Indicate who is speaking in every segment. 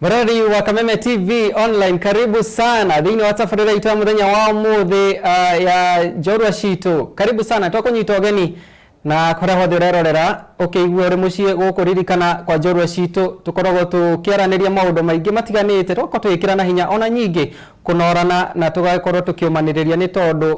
Speaker 1: Murori wa Kameme TV online, karibu sana thĩinĩ wa tabarĩra itũ ya mũthenya wa ũmũthĩ ya njorua citũ. Karibu sana, twakũnyita ũgeni na kũrĩa hothe ũrerorera ũkĩigua ũrĩ mũciĩ gũkũ, ririkana kwa njorua citũ tũkoragwo tũkĩaranĩria maũndũ maingĩ matiganĩte, tũgakorwo tũgĩkĩrana hinya ona nyingĩ kũnorana na tũgakorwo tũkĩũmanĩrĩria nĩ tondũ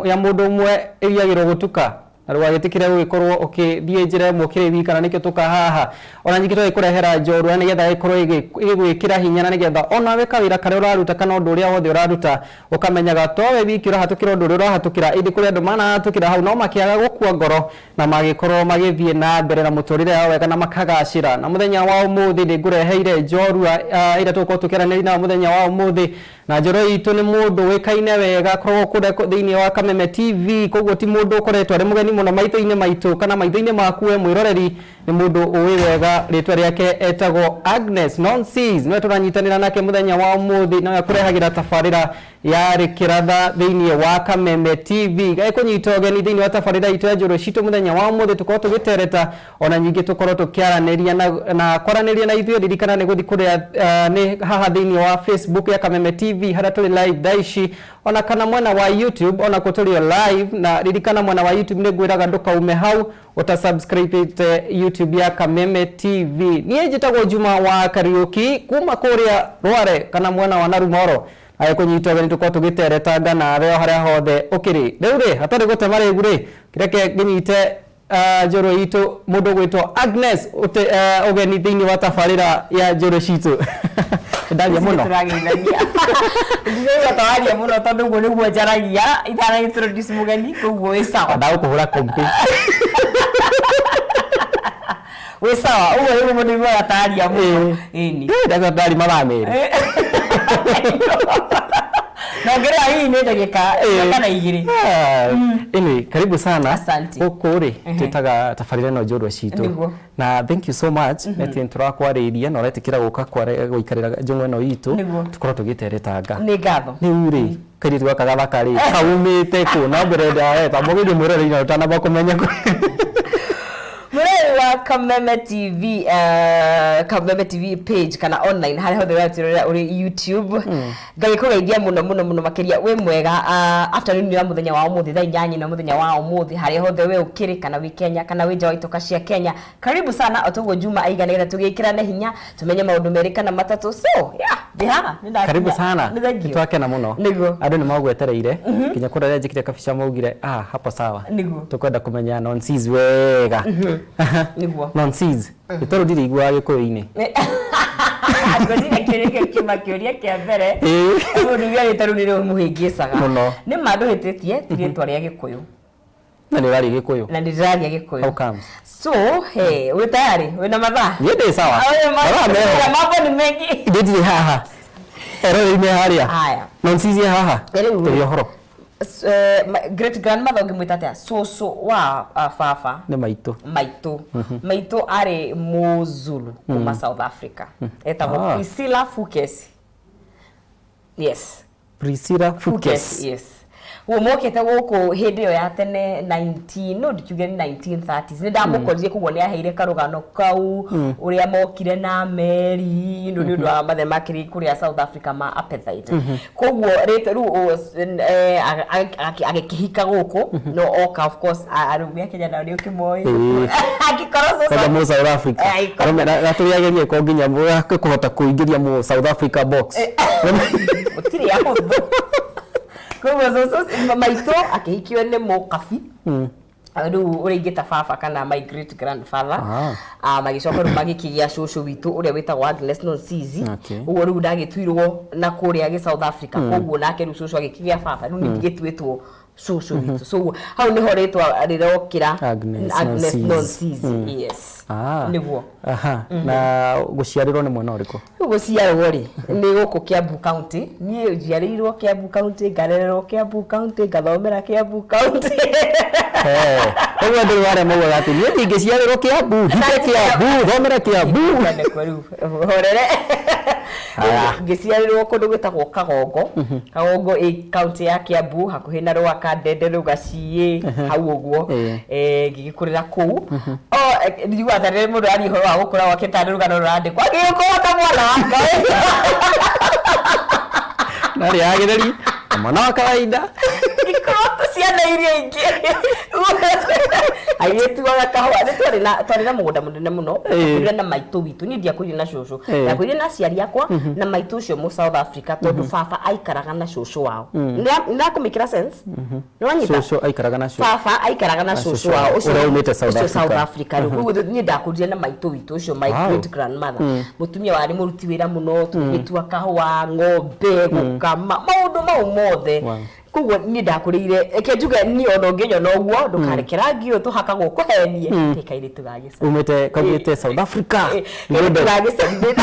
Speaker 1: ya mũndũ ũmwe ĩgiagĩrwo gũtuka. Na ndũgagĩtĩkĩre gũgĩkorwo ũkĩthiĩ njĩra ĩmwe ũkĩrĩ wika, na nĩkĩo tũka haha. Ona ningĩ tũgagĩkũrehera njorua nĩgetha ĩkorwo ĩgĩgwĩkĩra hinya, na nĩgetha onawe kawĩra karĩa ũraruta kana ũndũ ũrĩa wothe ũraruta ũkamenyaga towe wiki ũrahatũkĩra ũndũ ũrĩa ũrahatũkĩra, ĩndĩ kũrĩ andũ manahatũkĩra hau no makĩaga gũkua ngoro na magĩkorwo magĩthiĩ na mbere na mũtũrĩre yao wega na makagacĩra. Na mũthenya wa ũmũthĩ nĩngũreheire njorua ĩrĩa tũgũkorwo tũkĩaranĩria nayo mũthenya wa ũmũthĩ. Na Njoro itũ nĩ mũndũ ũĩkaine wega akoragwo kũrĩa thĩinĩ wa Kameme TV, koguo ti mũndũ ũkoretwo arĩ mũgeni mũno maitho-inĩ maitũ kana maitho-inĩ maku we mwĩroreri, nĩ mũndũ ũĩ wega rĩtwa rĩake etagwo Agnes Nonsis, nĩwe tũranyitanĩra nake mũthenya wa ũmũthĩ, nowe akũrehagĩra tabarĩra ya Rĩkĩratha thĩinĩ wa Kameme TV. Gagĩkũnyita ũgeni thĩinĩ wa tabarĩra itũ ya Njoro Citũ mũthenya wa ũmũthĩ, tũkorwo tũgĩtereta Ona nyingĩ tũkorwo tũkĩaranĩria na kwaranĩria na ithuĩ, ririkana nĩ gũthiĩ kũrĩa nĩ haha thĩinĩ wa Facebook ya Kameme TV harĩa tũrĩ live thaa ici, ona kana mwena wa YouTube onakuo tũrĩ o live. Na ririkana mwena wa YouTube nĩ ngwĩraga ndũkaume hau ũta subscribe-ĩte YouTube ya Kameme TV. Niĩ njĩtagwo Juma wa Kariũki kuma kũrĩa Rware kana mwena wa Narumoro. Agĩkũnyita ũgeni tũkorwo tũgĩteretanga nawe o harĩa hothe ũkĩrĩ. Rĩu rĩ, hatarĩ gũte marĩgu rĩ, reke ngĩnyite njorua itũ mũndũ ũgwĩtwo Agnes ũgeni thĩinĩ wa tabarĩra ya njorua citũ. Ndaria mũno.
Speaker 2: Tũrageithania. Ndĩraigua ta waria mũno tondũ ũguo nĩguo njaragia itana introduce mũgeni koguo wĩ sawa.
Speaker 1: Ndagũkũhũra kompi.
Speaker 2: Wĩ sawa ũguo nĩguo mũndũ aiguaga ta aria mũno. Ĩni.
Speaker 1: Ndagwa ndari mathaa merĩ.
Speaker 2: Na ongerera hihi nĩ ndagĩka ĩmwe kana igĩrĩ.
Speaker 1: Anyway, karibu sana.
Speaker 2: Asante.
Speaker 1: Gũkũ rĩ twĩtaga tabarĩra ĩno njorua citũ.
Speaker 2: Nĩguo.
Speaker 1: Na thank you so much nĩ atĩ nĩtũrakwarĩirie na ũretĩkĩra gũka gũikarĩra njũng'wa ĩno itũ
Speaker 2: Nĩguo.
Speaker 1: tũkorwo tũgĩteretanga.
Speaker 2: Nĩ ngatho.
Speaker 1: Rĩu rĩ kairĩtu gaka gathaka rĩ kaumĩte kũ? Na mbere tamba ũgeithie mwĩroreri na ũtanamba kũmenya
Speaker 2: Mũrori wa Kameme TV, Kameme TV page kana online harĩa hothe ũratwĩrorera ũrĩ YouTube. Ngagĩkũgeithia mũno mũno mũno makĩria wĩ mwega afternoon ya mũthenya wa ũmũthĩ thaa inyanya na mũthenya wa ũmũthĩ harĩa hothe we ũkĩrĩ kana wĩ Kenya kana wĩ nja wa itoka cia Kenya. Karibu sana o toguo Juma aiga nĩgetha tũgĩkĩrane hinya tũmenye maũndũ merĩ kana matatũ. So, yeah, ndĩ haha nĩ ndakinya.
Speaker 1: Karibu sana.
Speaker 2: Nĩ thank you.
Speaker 1: Nĩtwakena mũno.
Speaker 2: Nĩguo.
Speaker 1: Andũ nĩ magwetereire nginya kũrĩa rĩrĩa njĩkire kabica maugire ah hapo sawa.
Speaker 2: Nĩguo.
Speaker 1: Tũkwenda kũmenya Nonsiz wega.
Speaker 2: Nĩguo.
Speaker 1: Nonsiz. Nĩ tondũ ndirĩ iguaga gĩkũyũ-inĩ.
Speaker 2: Ngwĩciria kĩũria kĩu kiuma kĩũria kĩa mbere. Mũndũ uga rĩtwa rĩu nĩ rĩmũhĩngĩcaga.
Speaker 1: Mũno.
Speaker 2: Nĩ ma ndũhĩtĩtie ti rĩtwa rĩa gĩkũyũ.
Speaker 1: Na nĩ ũraria gĩkũyũ.
Speaker 2: Na nĩ ndĩraria gĩkũyũ.
Speaker 1: How comes?
Speaker 2: So, hey, wĩ tayari? Wĩna mathaa?
Speaker 1: Niĩ ndĩ sawa.
Speaker 2: Mathaa meho. Mambo ni mengi.
Speaker 1: Ndĩ ndirĩ haha. Eroreri me harĩa.
Speaker 2: Haya.
Speaker 1: Nonsiz e haha.
Speaker 2: Rĩu.
Speaker 1: Tũrĩ ũhoro.
Speaker 2: Great grandmother ũngĩmwĩta atĩa? Cũcũ wa baba.
Speaker 1: Nĩ maitũ.
Speaker 2: Maitũ. Maitũ arĩ Mũzulu kuma South Africa. Etagwo Priscilla Fukesi. Yes.
Speaker 1: Priscilla Fukes.
Speaker 2: Yes. Guo mokĩte gũkũ hĩndĩ ĩyo ya tene 19 no ndikiuge nĩ 1930s nĩ ndamũkorire koguo nĩ aheire karũgano kau ũrĩa mokire na meri you know, nĩ ũndũ wa mathĩna makĩrĩ kũrĩa South Africa ma apartheid koguo rĩtwa rĩu agĩkĩhika gũkũ no oka of course arũme a Kenya nao nĩ ũkĩmoĩ angĩkorwo cũcũ
Speaker 1: Kwanja mũ South Africa.
Speaker 2: Angĩkorwo-
Speaker 1: Arũme na tũrĩagerie ko nginya kũhota kũingĩria mũ South Africa box.
Speaker 2: Gũtirĩ ahũthũ. Koguo cũcũ maitũ akĩhikio nĩ mũkabi. Rĩu ũrĩa ingĩta baba kana my great grandfather. Magĩcoka rĩu magĩkĩgĩa cũcũ witũ ũrĩa wĩtagwo Agnes Nonsizi. Ũguo rĩu ndagĩtuirwo na kũrĩa gĩ South Africa. Koguo nake rĩu cũcũ agĩkĩgĩa baba. Rĩu niĩ ngĩgĩtuĩtwo cũcũ witũ. So hau nĩho rĩtwa rĩrokĩra
Speaker 1: Agnes
Speaker 2: Agnes
Speaker 1: Nonsizi.
Speaker 2: Nonsizi. Yes. Nĩguo.
Speaker 1: Aha. Na gũciarĩrwo nĩ mwena ũrĩkũ?
Speaker 2: Rĩu gũciarwo rĩ nĩ gũkũ Kiambu County. Niĩ njiarĩirwo Kiambu County, ngarererwo Kiambu County, ngathomera Kiambu County.
Speaker 1: Koguo andũ rĩu arĩa maugaga atĩ niĩ ndingĩciarĩrwo Kiambu, hike Kiambu, thomere Kiambu.
Speaker 2: Rĩu horere. Ngĩciarĩrwo kũndũ gwĩtagwo Kagongo. Kagongo ĩ county ya Kiambu hakuhĩ na Rwaka, Ndende, Rũgaciĩ, hau ũguo. Ngĩgĩkũrĩra kũu. Njiguaga tarĩ mũndũ aria ũhoro wa gũkũra gwake tarĩ rũgano rũrandĩkwo, agĩũkũra ta mwana wa kawaida.
Speaker 1: Narĩ ya gĩtheri na mwana wa kawaida.
Speaker 2: Ngĩkorwo ta ciana iria ingĩ agĩtuaga kahũa. Nĩ twarĩ na mũgũnda mũnene mũno. Twakũrire na maitũ witũ. Niĩ ndiakũrire na cũcũ, ndakũrire na aciari akwa na maitũ ũcio mũ South Africa, tondũ baba aikaraga na cũcũ wao. Nĩrakũmĩkĩra sense? Nĩwanyita?
Speaker 1: Cũcũ aikaraga na cũcũ.
Speaker 2: Baba aikaraga na
Speaker 1: Na
Speaker 2: cũcũ
Speaker 1: cũcũ
Speaker 2: wao
Speaker 1: wao,
Speaker 2: ũcio
Speaker 1: ũrĩa umĩte South
Speaker 2: ũcio South
Speaker 1: Africa.
Speaker 2: Africa. Rĩu koguo niĩ ndakũrire na maitũ witũ ũcio, my great grandmother, mũtumia warĩ mũruti wĩra mũno, tũgĩtua kahũa, ng'ombe gũkama, maũndũ mau mothe. Koguo niĩ ndakũrĩire, reke njuge niĩ ona ũngĩnyona ũguo, ndũkareke rangi ũyũ tũhakagwo ũkũhenie, ndĩ kairĩtu ga gĩcagi.
Speaker 1: Umĩte kaumĩte South Africa.
Speaker 2: Kairĩtu ga gĩcagi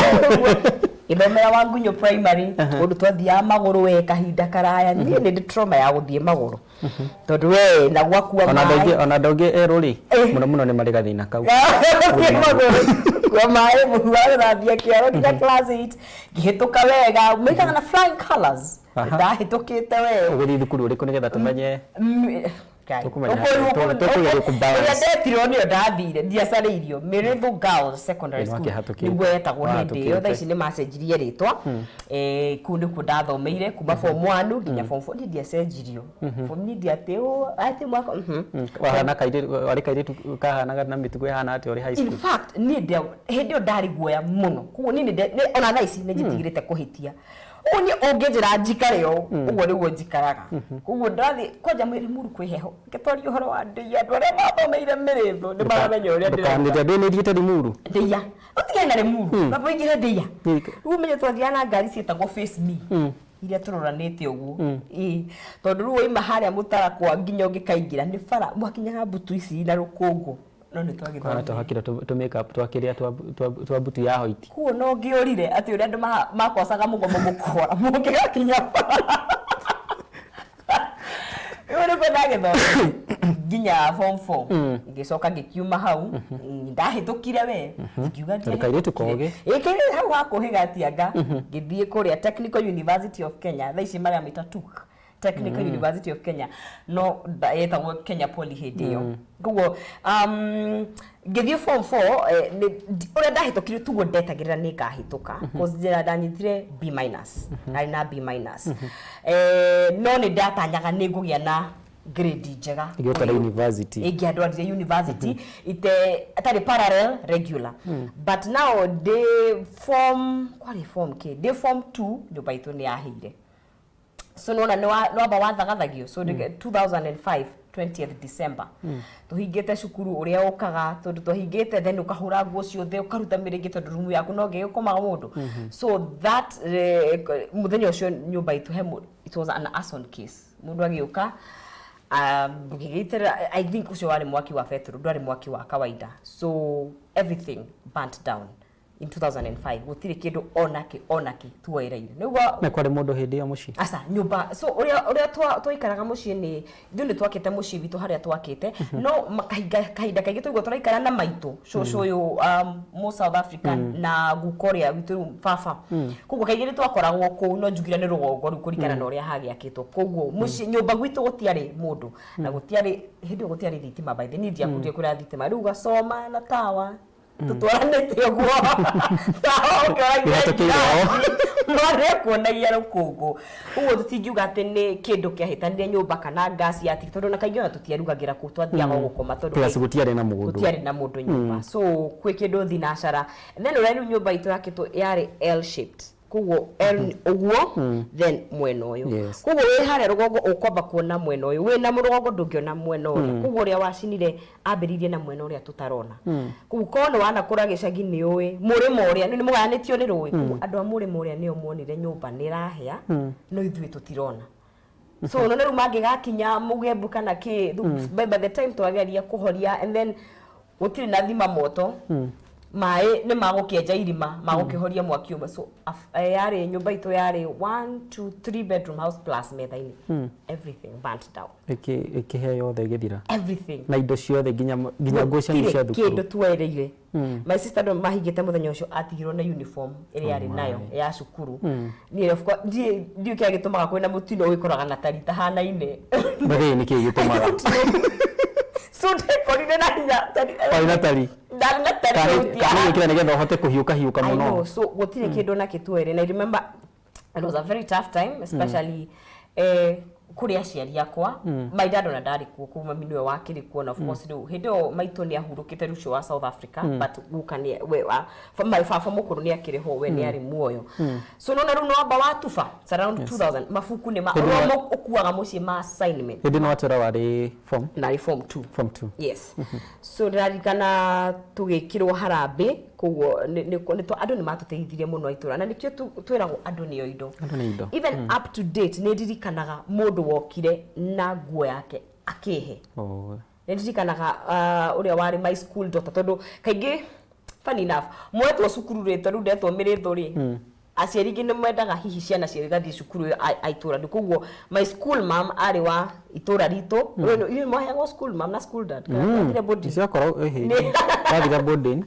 Speaker 2: gĩthomera wa Ngunyo Primary, kũndũ twathiaga magũrũ we kahinda karaya. Niĩ nĩ ndĩ trauma ya gũthiĩ magũrũ, tondũ we na gwakua
Speaker 1: Ona andũ
Speaker 2: maĩ
Speaker 1: aingĩ, ona andũ aingĩ erũ rĩ, mũno mũno nĩ marĩ gathĩna kau.
Speaker 2: Gũthiĩ magũrũ kua maĩ mũhu wa gũthambia kĩoro nginya class 8, ngĩhĩtũka wega, maikaga na flying colors. Ndahĩtũkĩte we.
Speaker 1: Ũgũthiĩ thukuru ũrĩkũ nĩgetha tũmenye?
Speaker 2: Ngai.
Speaker 1: Tũkũmenya tũkũgeria kũ-balance.
Speaker 2: Ũrĩa ndetirwo nĩyo ndathire, ndiacarĩirio Mĩrĩthũ Girls Secondary
Speaker 1: Nĩ
Speaker 2: School.
Speaker 1: wakĩhatũkĩte.
Speaker 2: Nĩguo yetagwo hĩndĩ ĩyo.
Speaker 1: Wahatũkĩte.
Speaker 2: Thaa ici nĩ macenjirie rĩtwa. Kũu nĩkuo ndathomeire kuma form 1 nginya form 4. Niĩ ndiacenjirio form, niĩ ndiatĩ ũ atĩ mwaka.
Speaker 1: Wahana kairĩtu, warĩ kairĩtu kahanaga na mĩtugo ĩhana atĩa ũrĩ high
Speaker 2: In
Speaker 1: school?
Speaker 2: fact, niĩ hĩndĩ ĩyo ndarĩ guoya mũno, koguo niĩ ona thaa ici nĩ njĩtigĩrĩte kũhĩtia. Ũguo niĩ ũngĩnjĩra njikare ũũ, ũguo nĩguo njikaraga. Koguo ndathiĩ kwanja Limuru kwĩ heho, ngĩtwaria ũhoro wa ndĩia, andũ arĩa mathomeire Mĩrĩthũ nĩ maramenya ũrĩa ndĩrauga.
Speaker 1: Ndũkanĩria ndĩnĩthiĩte Limuru.
Speaker 2: Ndĩia, ũtigane na Limuru, wamba ũingĩre ndĩia. Rĩu ũmenye twathiaga na ngari ciĩtagwo Face Me, iria tũroranĩte ũguo. Ĩĩ, tondũ rĩu waima harĩa Mũtarakwa nginya ũngĩkaingĩra nĩ bara, mwakinyaga mbutu ici na rũkũngũ, no nĩ
Speaker 1: Kana
Speaker 2: twagĩthomire.
Speaker 1: Twahakire tũ makeup twakĩrĩa twa mbutu ya hoiti.
Speaker 2: Kuo no ngĩũrire atĩ ũrĩa andũ makocaga mũgomo mũkora mũngĩgakinya bara. Rĩu nĩguo ndagĩthomire nginya form 4, ngĩcoka ngĩkiuma hau. Ndahĩtũkire we, ngiuga
Speaker 1: Tondũ kairĩtu kogĩ.
Speaker 2: Ĩ, kairĩtu hau hakũhĩga atianga. Ngĩthiĩ kũrĩa Technical University of Kenya, thaa ici marĩa maita TUK, Technical University of Kenya, no yetagwo Kenya Poly hĩndĩ ĩyo. Koguo ngĩthiĩ form 4, ũrĩa ndahĩtũkire tuguo ndetagĩrĩra nĩ ngahĩtũka, cause njĩra ndanyitire B minus, ndarĩ na B minus, no nĩ ndatanyaga nĩ ngũgĩa na grade njega
Speaker 1: Ĩgĩgũtwara university.
Speaker 2: Ĩngĩandwarire university ite atarĩ parallel regular. But now ndĩ form, kwarĩ form k, ndĩ form 2, nyũmba itũ nĩ yahĩire. So nona nĩ wamba wathagathagio. So 2005 20th December, tũhingĩte cukuru ũrĩa ũkaga, tondũ twahingĩte, then ũkahũra nguo ciothe, ũkaruta mĩrĩngĩ, tondũ rumu yaku no ngĩgĩkomaga mũndũ. So that mũthenya ũcio nyũmba itũ he it was an arson case. Mũndũ agĩũka, ngĩgĩitĩrĩra, I think ũcio warĩ mwaki wa betũrũ, ndwarĩ mwaki wa kawaida. So everything burnt down in 2005. Gũtirĩ kĩndũ onakĩ onakĩ tuoereire nĩguo.
Speaker 1: Na kwarĩ mũndũ hĩndĩ ĩyo mũciĩ?
Speaker 2: Aca, nyũmba, so ũrĩa twaikaraga mũciĩ nĩ ithuĩ nĩ twakĩte mũciĩ witũ harĩa twakĩte, no kahinda kaingĩ twaigua tũraikara na maitũ, cũcũ ũyũ mũ South Africa na guka ũrĩa witũ rĩu baba. Koguo kaingĩ nĩ twakoragwo kũu, no njugire nĩ rũgongo rĩu kũringana na ũrĩa hagĩakĩtwo. Koguo mũciĩ nyũmba gwitũ gũtiarĩ mũndũ na gũtiarĩ, hĩndĩ ĩyo gũtiarĩ thitima. By the niĩ ndiakũrire kũrĩa thitima, rĩu ũgacoma na tawa tũtwaranĩte ũguo, tawa ũkĩoragia.
Speaker 1: Ũhatũkĩire o.
Speaker 2: Mwana kuonagia rũkũngũ ũguo. Tũtingiuga atĩ nĩ kĩndũ kĩahĩtanire nyũmba kana ngasi yati, tondũ na kaingĩ ona tũtiarugagĩra kũu, twathiaga o gũkoma tondũ
Speaker 1: Plus gũtiarĩ na mũndũ.
Speaker 2: Gũtiarĩ na mũndũ nyũmba, so kwĩ kĩndũ thinacara. Then ũrĩa rĩu nyũmba itũ yakĩtwo yarĩ L shaped, koguo L ũguo, then mwena ũyũ. Koguo wĩ harĩa rũgongo ũkwamba kuona mwena ũyũ, wĩna mũrũgongo ndũngĩona mwena ũrĩa. Koguo ũrĩa wacinire ambĩrĩirie na mwena ũrĩa tũtarona. Koguo korwo nĩ wanakũra gĩcagi, nĩ ũĩ mũrĩmo ũrĩa nĩ mũgayanĩtio nĩ rũĩ. Koguo andũ a mũrĩmo ũrĩa nĩo monire nyũmba nĩ ĩrahĩa, no ithuĩ tũtirona. So none rĩu mangĩgakinya mũgembu kana kĩ, by the time twageria kũhoria, and then gũtirĩ na thima moto, maĩ nĩ magũkĩenja irima magũkĩhoria mwaki ũmwe. So yarĩ nyũmba itũ yarĩ 1 2 3 bedroom house plus metha-inĩ, everything burnt down.
Speaker 1: Ĩkĩhĩa yothe ĩgĩthira?
Speaker 2: Everything.
Speaker 1: Na indo ciothe, nginya nguo cianyu cia
Speaker 2: Gũtirĩ
Speaker 1: thukuru?
Speaker 2: Kĩndũ tuoereire. My sister ndo mahingĩte mũthenya ũcio, atigirwo na uniform ĩrĩa arĩ nayo ya cukuru. Niĩ of course ndiũ kĩrĩa gĩtũmaga kwĩna mũtino wĩkoraga na tari tahanaine.
Speaker 1: Mbathĩ nĩ kĩĩ gĩtũmaga?
Speaker 2: So ndekorire na hinya.
Speaker 1: Warĩ na tari.
Speaker 2: Ndarĩ na tari.
Speaker 1: Kana gwĩkĩra nĩgetha ũhote kũhiũka hiũka
Speaker 2: I
Speaker 1: mũno.
Speaker 2: know, so gũtirĩ kĩndũ na kĩtuere, na I remember it was a very tough time, especially kũrĩ aciari akwa. My dad ona ndarĩ kuo kũu, mami nĩwe wakĩrĩ kuo, na of course rĩu hĩndĩ ĩyo maitũ nĩ ahurũkĩte rĩu ũcio wa South Africa, but guka nĩ we wa my baba mũkũrũ nĩ akĩrĩ ho, we nĩ arĩ muoyo. So nona rĩu nĩwamba watuba. It's around 2000, mabuku nĩ ma
Speaker 1: Hĩndĩ
Speaker 2: ũrĩa ũkuaga mũciĩ ma assignment.
Speaker 1: Hĩndĩ no watwĩra warĩ form
Speaker 2: Narĩ form 2.
Speaker 1: Form 2.
Speaker 2: Yes. So ndĩraririkana tũgĩkĩrwo harambĩ, koguo andũ nĩ matũteithirie mũno a itũra, na nĩkĩo twĩragwo andũ nĩo indo.
Speaker 1: Andũ nĩ indo.
Speaker 2: Even up to date nĩ ndirikanaga mũndũ wokire na nguo yake akĩhe.
Speaker 1: Oh.
Speaker 2: Nĩ ndirikanaga ũrĩa warĩ my school daughter, tondũ kaingĩ, funny enough, mwetwo cukuru rĩ, rĩu ndetwo mĩrĩthũ rĩ, aciari ingĩ nĩ mendaga hihi ciana ciao igathiĩ cukuru ĩyo a itũra rĩu. Koguo my school mam arĩ wa itũra ritũ. Inyuĩ mwaheagwo school mam na school dad kana mwathire boarding?
Speaker 1: Ciakorwo ĩhĩ ndathire boarding,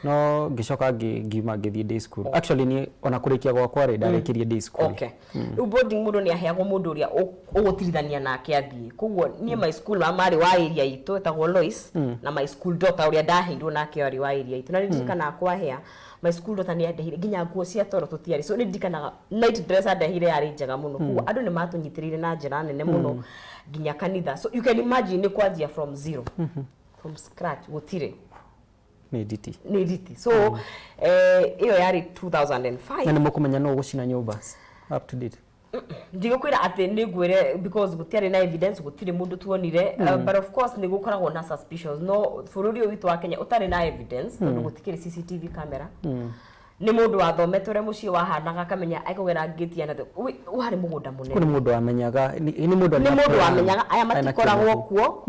Speaker 1: no ngĩcoka ngiuma ngĩthiĩ day school. Actually niĩ ona kũrĩkia gwakwa rĩ, ndarĩkirie day school.
Speaker 2: Okay, rĩu boarding mũndũ nĩ aheagwo mũndũ ũrĩa ũgũtirithania nake athiĩ. Koguo niĩ my school mam arĩ wa area itũ etagwo Lois, na my school daughter ũrĩa ndaheirwo nake arĩ wa area itũ, na nĩ ndirikanaga kwahea my school daughter nĩ andeheire nginya nguo cia toro, tũtiarĩ. So nĩ ndirikanaga night dress andeheire yarĩ njega mũno. Koguo andũ nĩ matũnyitĩrĩire na njĩra nene mũno, nginya kanitha. So you can imagine nĩ kwanjia from zero, from scratch, gũtirĩ.
Speaker 1: Nĩ nditi.
Speaker 2: Nĩ nditi. So ĩyo yarĩ 2005.
Speaker 1: Na nĩ mũkũmenya no ũgũcina nyũmba up to date?
Speaker 2: Ndigũkwĩra atĩ nĩ ngwĩre, because gũtiarĩ na evidence, gũtirĩ mũndũ tuonire. But of course nĩ gũkoragwo na suspicions, no bũrũri ũyũ witũ wa Kenya ũtarĩ na evidence, tondũ gũtikĩrĩ CCTV camera. Nĩ mũndũ wathomete ũrĩa mũciĩ wahanaga, akamenya ekũgera ngĩti ya warĩ mũgũnda mũnene.
Speaker 1: Kũ nĩ mũndũ wamenyaga, nĩ mũndũ
Speaker 2: nĩ mũndũ wamenyaga aya
Speaker 1: ena
Speaker 2: matikoragwo
Speaker 1: kĩoneki.
Speaker 2: Kuo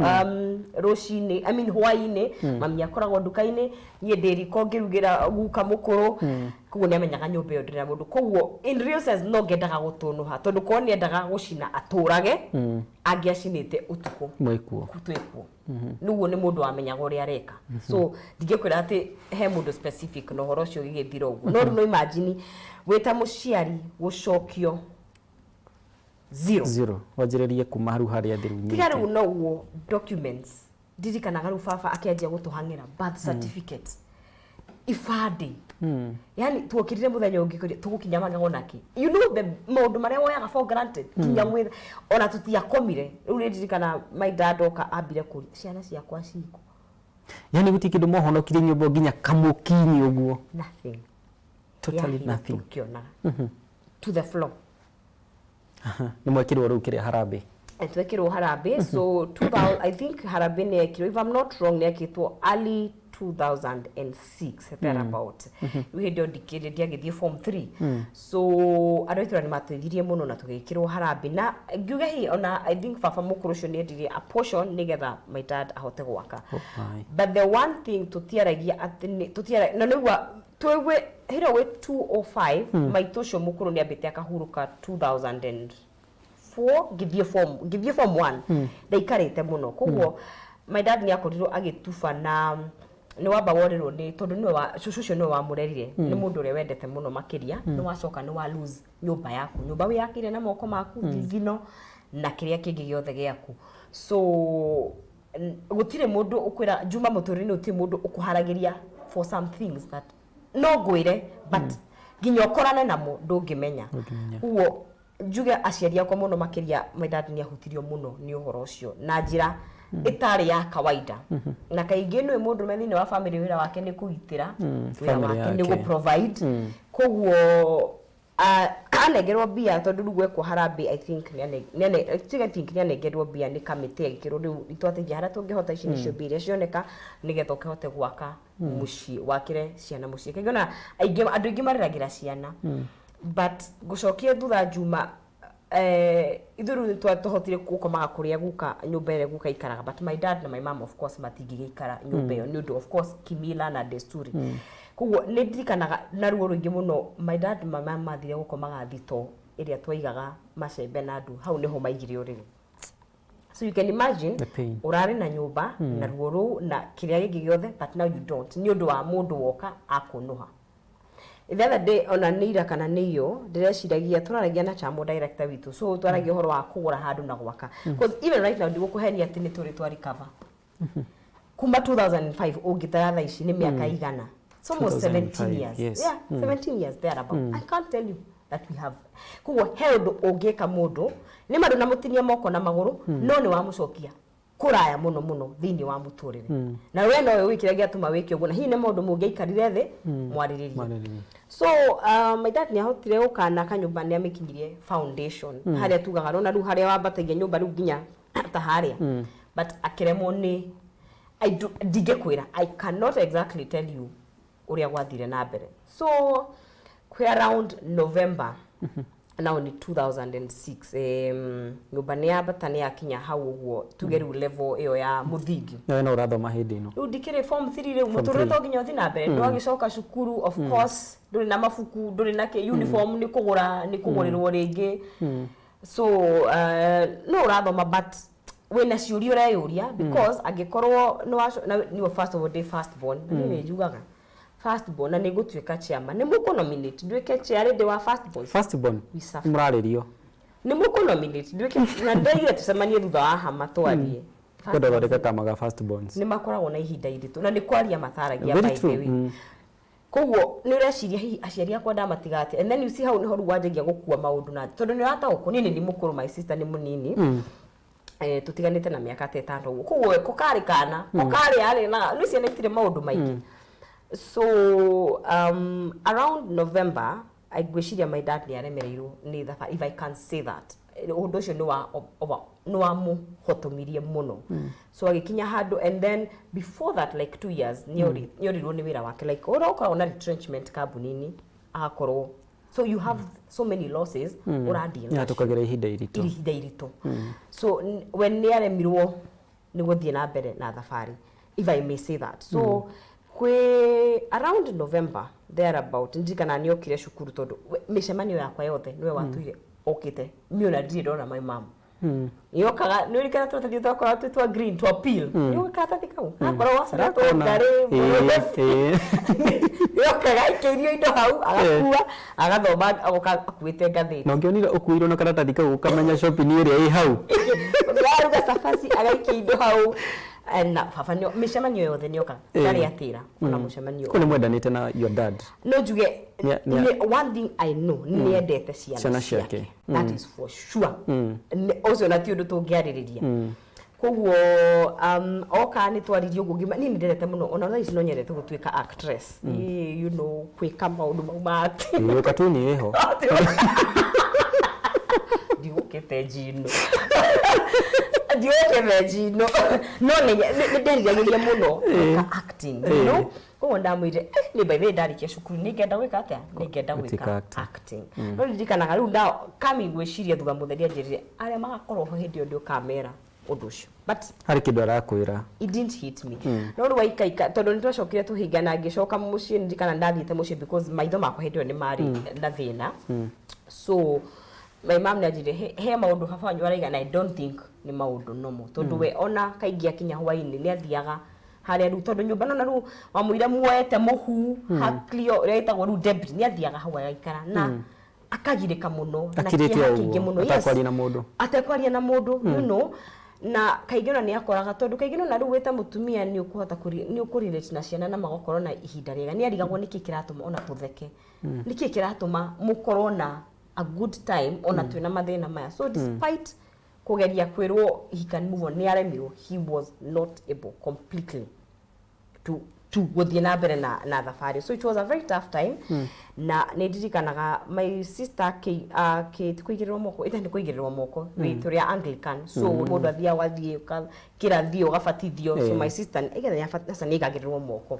Speaker 2: rũcinĩ, I mean hwaĩ-inĩ, mami akoragwo nduka-inĩ, niĩ ndĩ riko ngĩrugĩra guka mũkũrũ. Koguo nĩ amenyaga nyũmba ĩyo ndĩrĩ na mũndũ. Koguo in real sense no ngendaga gũtũnũha, tondũ korwo nĩ endaga gũcina atũrage, angĩacinĩte ũtukũ.
Speaker 1: Mwĩkuo.
Speaker 2: Twĩkuo. Nĩguo nĩ mũndũ wamenyaga ũrĩa areka. So ndingĩkwĩra atĩ he mũndũ specific na ũhoro ũcio ũgĩgĩthira ũguo, no rĩu no imagine wĩ ta mũciari gũcokio zero.
Speaker 1: Zero, wanjĩrĩrie kuma hau harĩa thĩ.
Speaker 2: Tiga rĩu noguo, documents, ndirikanaga rĩu baba akĩanjia gũtũhang'ĩra birth certificate, ibandĩ. Yani tuokirire mũthenya ũngĩ kũrĩa tũgũkinya magego nake, you know the maũndũ marĩa woyaga for granted, kinya mwĩra ona tũtiakomire. Rĩu nĩ ndirikana my dad oka ambire kũria ciana ciakwa ciko.
Speaker 1: Yani gũtirĩ kĩndũ mwahonokirie nyũmba, nginya kamũkinyi ũguo?
Speaker 2: Nothing.
Speaker 1: Totally.
Speaker 2: Yahĩa
Speaker 1: Nothing.
Speaker 2: Tũkĩonaga to the floor.
Speaker 1: Nĩ mwekĩrwo rĩu kĩrĩa, harambĩ?
Speaker 2: Twekĩrwo harambĩ. So 2000, I think harambĩ nĩ yekirwo, if I'm not wrong, nĩ yekĩtwo early 2006, thereabout. Rĩu hĩndĩ ĩyo ndikĩrĩ ndiagĩthiĩ form 3. So andũ a itũra nĩ mateithirie mũno na tũgĩkĩrwo harambĩ, na ngiuge hihi ona I think baba mũkũrũ ũcio nĩ endirie a portion nĩgetha my dad ahote gwaka.
Speaker 1: Oh my.
Speaker 2: But the one thing tũtiaragia atĩ tũtiara na nĩgua twĩgwe hĩro gwĩ 205, maitũ ũcio mũkũrũ nĩ ambĩte akahurũka 2004, ngĩthiĩ form 1. Ndaikarĩte mũno. Koguo my dad nĩ akorirwo agĩtuba, na nĩ wamba worĩrwo nĩ tondũ nĩwe wa cũcũ ũcio nĩwe wamũrerire, nĩ mũndũ ũrĩa wendete mũno makĩria. Nĩ wacoka nĩ wa lose nyũmba yaku, nyũmba wĩyakĩire na moko maku, thithino na kĩrĩa kĩngĩ gĩothe gĩaku. So gũtirĩ mũndũ ũkwĩra Juma mũtũrĩre-inĩ, gũtirĩ mũndũ ũkũharagĩria for some things that no ngwĩre, but nginya ũkorane namo ndũngĩmenya.
Speaker 1: Ndũngĩmenya.
Speaker 2: Ũguo njuge aciari akwa mũno makĩria my dad nĩ ahutirio mũno nĩ ũhoro ũcio na njĩra ĩtarĩ ya kawaida. Na kaingĩ nĩ mũndũrũme thĩinĩ wa family, wĩra wake nĩ kũgitĩra, wĩra
Speaker 1: family
Speaker 2: wake nĩ
Speaker 1: yake.
Speaker 2: gũ provide. Koguo anengerwo mbia, tondũ rĩu gwekwo harambĩ, I think tiga I think nĩ anengerwo mbia nĩ kamĩtĩ, agĩkĩrwo rĩu itwateithia harĩa tũngĩhota, ici nĩcio mbia iria cioneka nĩgetha ũkĩhote gwaka mũciĩ, wakĩre ciana mũciĩ. Kaingĩ ona aingĩ, andũ aingĩ mareragĩra ciana, but ngũcokie thutha Juma, ithuĩ rĩu nĩ tũhotire gũkomaga kũrĩa guka, nyũmba ĩrĩa guka ikaraga, but my dad na my mom of course matingĩgĩikara nyũmba ĩyo nĩ ũndũ of course kimila na desturi. Koguo nĩ ndirikanaga na ruo rũingĩ mũno my dad na my mom mathire gũkomaga thito ĩrĩa twaigaga macembe na ndu, hau nĩho maigire ũrĩrĩ. So you can imagine
Speaker 1: The pain.
Speaker 2: Ũrarĩ na nyũmba na ruo rũu na kĩrĩa gĩngĩ gĩothe, but now you don't, nĩ ũndũ wa mũndũ woka akũnũha. The other day, ona nĩ ira kana nĩ iyo, ndĩreciragia tũraragia na Chamo director witũ, so twaragia ũhoro wa kũgũra handũ na gwaka, because even right now ndigũkũhenia atĩ nĩ tũrĩ twa recover. Kuma 2005 ũngĩtara thaa ici nĩ mĩaka igana? It's almost 17
Speaker 1: 2005,
Speaker 2: years.
Speaker 1: Yes.
Speaker 2: Yeah, 17 years thereabout. I can't tell you that we have. Koguo he ũndũ ũngĩka mũndũ nĩ ma ndũnamũtinia moko na magũrũ, no nĩ wamũcokia kũraya mũno mũno thĩinĩ wa mũtũrĩre, na we nowe ũĩ kĩrĩa gĩatũma wĩke ũguo, na hihi nĩ maũndũ mũngĩaikarire thĩ mwarĩrĩrie.
Speaker 1: Mwarĩrĩrie.
Speaker 2: So my dad nĩ ahotire gũkana kanyũmba, nĩ amĩkinyirie foundation harĩa tugaga rona rĩu harĩa wambatagia nyũmba rĩu nginya ta harĩa, but akĩremwo nĩ ndingĩkwĩra, I cannot exactly tell you ũrĩa gwathire na mbere. So kwĩ around November now ni 2006, nyũmba nĩ yambata, nĩ yakinya hau ũguo tuge rĩu level ĩyo ya mũthingi.
Speaker 1: Nawe no ũrathoma hĩndĩ ĩno?
Speaker 2: Rĩu ndikĩrĩ form 3 rĩu. Mũtũrĩre to nginya ũthiĩ na mbere. Ndwagĩcoka cukuru, of course ndũrĩ na mabuku, ndũrĩ na kĩ, uniform nĩ kũgũra, nĩ kũgũrĩrwo rĩngĩ. So no ũrathoma, but wĩna ciũria ũreyũria, because angĩkorwo nĩ waco na niwe first of all, ndĩ first born, na niĩ nĩ njugaga first born na nĩ ngũtuĩka chairman, nĩ mũkũ nominate nduĩke chair ndĩ wa first born.
Speaker 1: First born.
Speaker 2: We suffer.
Speaker 1: Mũrarĩrio.
Speaker 2: Nĩ mũkũ nominate nduĩke, na ndoigire tũcemanie thutha wa hama twarie. First
Speaker 1: Kwenda thondeka kama ga first borns.
Speaker 2: Nĩ makoragwo na ihinda iritũ na nĩ kwaria mataragia.
Speaker 1: Very
Speaker 2: By the
Speaker 1: true.
Speaker 2: way, koguo nĩ ũreciria hihi aciari akwa ndamatiga atĩa? And then you see hau nĩho rĩu wanjagia gũkua maũndũ, na tondũ nĩ ũrataũkwo niĩ nĩ mũkũrũ, my sister nĩ mũnini, tũtiganĩte na mĩaka ta 6 ũguo. Koguo we ko karĩ kana ko karĩ arĩ na nĩ ciana itirĩ maũndũ maingĩ. So around November I ngwĩciria my dad nĩ aremereirwo nĩ thabarĩ, if I can say that. Ũndũ ũcio nĩ wa nĩ wamũhotomirie mũno, so agĩkinya handũ, and then before that, like 2 years, nĩ orirwo nĩ wĩra wake, like ũrĩa ũkoragwo na retrenchment kambuni-inĩ agakorwo. So you have so many losses ũradeal
Speaker 1: Nĩ hatũkagĩra ihinda iritũ.
Speaker 2: Ihinda iritũ. So when nĩ aremirwo nĩ gũthiĩ na mbere na thabarĩ, if I may say that. So kwĩ around November thereabout, ndirikana nĩ okire cukuru, tondũ mĩcemanio yakwa yothe nĩwe watũire okĩte. Niĩ ona ndirĩ ndona my mom. Yokaga nĩ ũrikana tũratathi twakoragwo twĩ twa green twa peel, nĩ ũĩ karatathi kau gakoragwo gacoretwo
Speaker 1: Ndakona.
Speaker 2: ngarĩ.
Speaker 1: Ĩĩ,
Speaker 2: Yokaga aikĩirio indo hau, agakua, agathoma, agoka akuĩte ngathĩti.
Speaker 1: Na ũngĩonire ũkuĩirwo na karatathi kau, ũkamenya shopping ĩrĩa ĩ hau.
Speaker 2: Aruga cabaci, agaikia indo hau. Na baba nĩ mĩcemanio yothe nĩoka, ndarĩ atĩra ona mũcemanio.
Speaker 1: Kũ nĩ mwendanĩte na your dad?
Speaker 2: No njuge one thing I know, nĩ endete ciana
Speaker 1: Ciana ciake.
Speaker 2: That is for sure. Ũcio na ti ũndũ tũngĩarĩrĩria. Koguo oka nĩ twaririe ũguo ngĩma niĩ nĩ ndendete mũno, ona thaa ici no nyendete gũtuĩka actress. Ĩĩ, kwĩka maũndũ mau ma acting.
Speaker 1: Ĩĩ, katuni ĩho.
Speaker 2: Ndigũkĩte njino, ndigũkĩte njino, no nĩ nderiragĩria mũno gwĩka acting. Koguo ndamwĩrire, nĩ by the way ndarĩkia cukuru nĩ ngenda gwĩka atĩa, nĩ ngenda
Speaker 1: Gũtuĩka
Speaker 2: gwĩka
Speaker 1: actor.
Speaker 2: acting. No ndirikanaga rĩu nda kami gwĩciria thutha mũtheri anjĩrire arĩa magakorwo ho hĩndĩ ĩyo ndĩũkamera ũndũ ũcio, but
Speaker 1: Harĩ kĩndũ arakwĩra.
Speaker 2: It didn't hit me. No rĩu waikaika, tondũ nĩ twacokire tũhingana, ngĩcoka mũciĩ, ndirikana ndathiĩte mũciĩ because maitho makwa hĩndĩ ĩyo nĩ marĩ na thĩna. So my mom nĩ anjĩrire he maũndũ baba wanyu araiga, na I don't think nĩ maũndũ normal, tondũ we ona kaingĩ akinya hwainĩ nĩ athiaga harĩa rĩu, tondũ nyũmba nona rĩu wamũira muoete mũhu haklio ũrĩa ĩtagwo rĩu debris, nĩ athiaga hau agaikara na akagirĩka mũno na
Speaker 1: Akirĩte
Speaker 2: kĩeha
Speaker 1: o
Speaker 2: kĩingĩ
Speaker 1: ũguo,
Speaker 2: mũno. Yes.
Speaker 1: atekwaria na mũndũ.
Speaker 2: Atekwaria na mũndũ, na kaingĩ ona nĩ akoraga, tondũ kaingĩ nona rĩu wĩta mũtumia nĩ ũkũhota nĩ ũkũrelate na ciana na magakorwo na ihinda rĩega, nĩ arigagwo nĩkĩ kĩratũma ona tũtheke, nĩkĩ kĩratũma mũkorwo na a good time ona twĩna mathĩna maya. So despite kũgeria kwĩrwo he can move on, nĩ aremirwo. He was not able completely to gũthiĩ na mbere na thabarĩ. So it was a very tough time. Na nĩ ndirikanaga my sister ti kũigĩrĩrwo moko ĩta nĩ kũigĩrĩrwo moko mm. Tũrĩ a Anglican, so mũndũ athiaga ũgathiĩ kĩrathi ũgabatithio. So my sister ĩgetha nĩ aigagĩrĩrwo moko.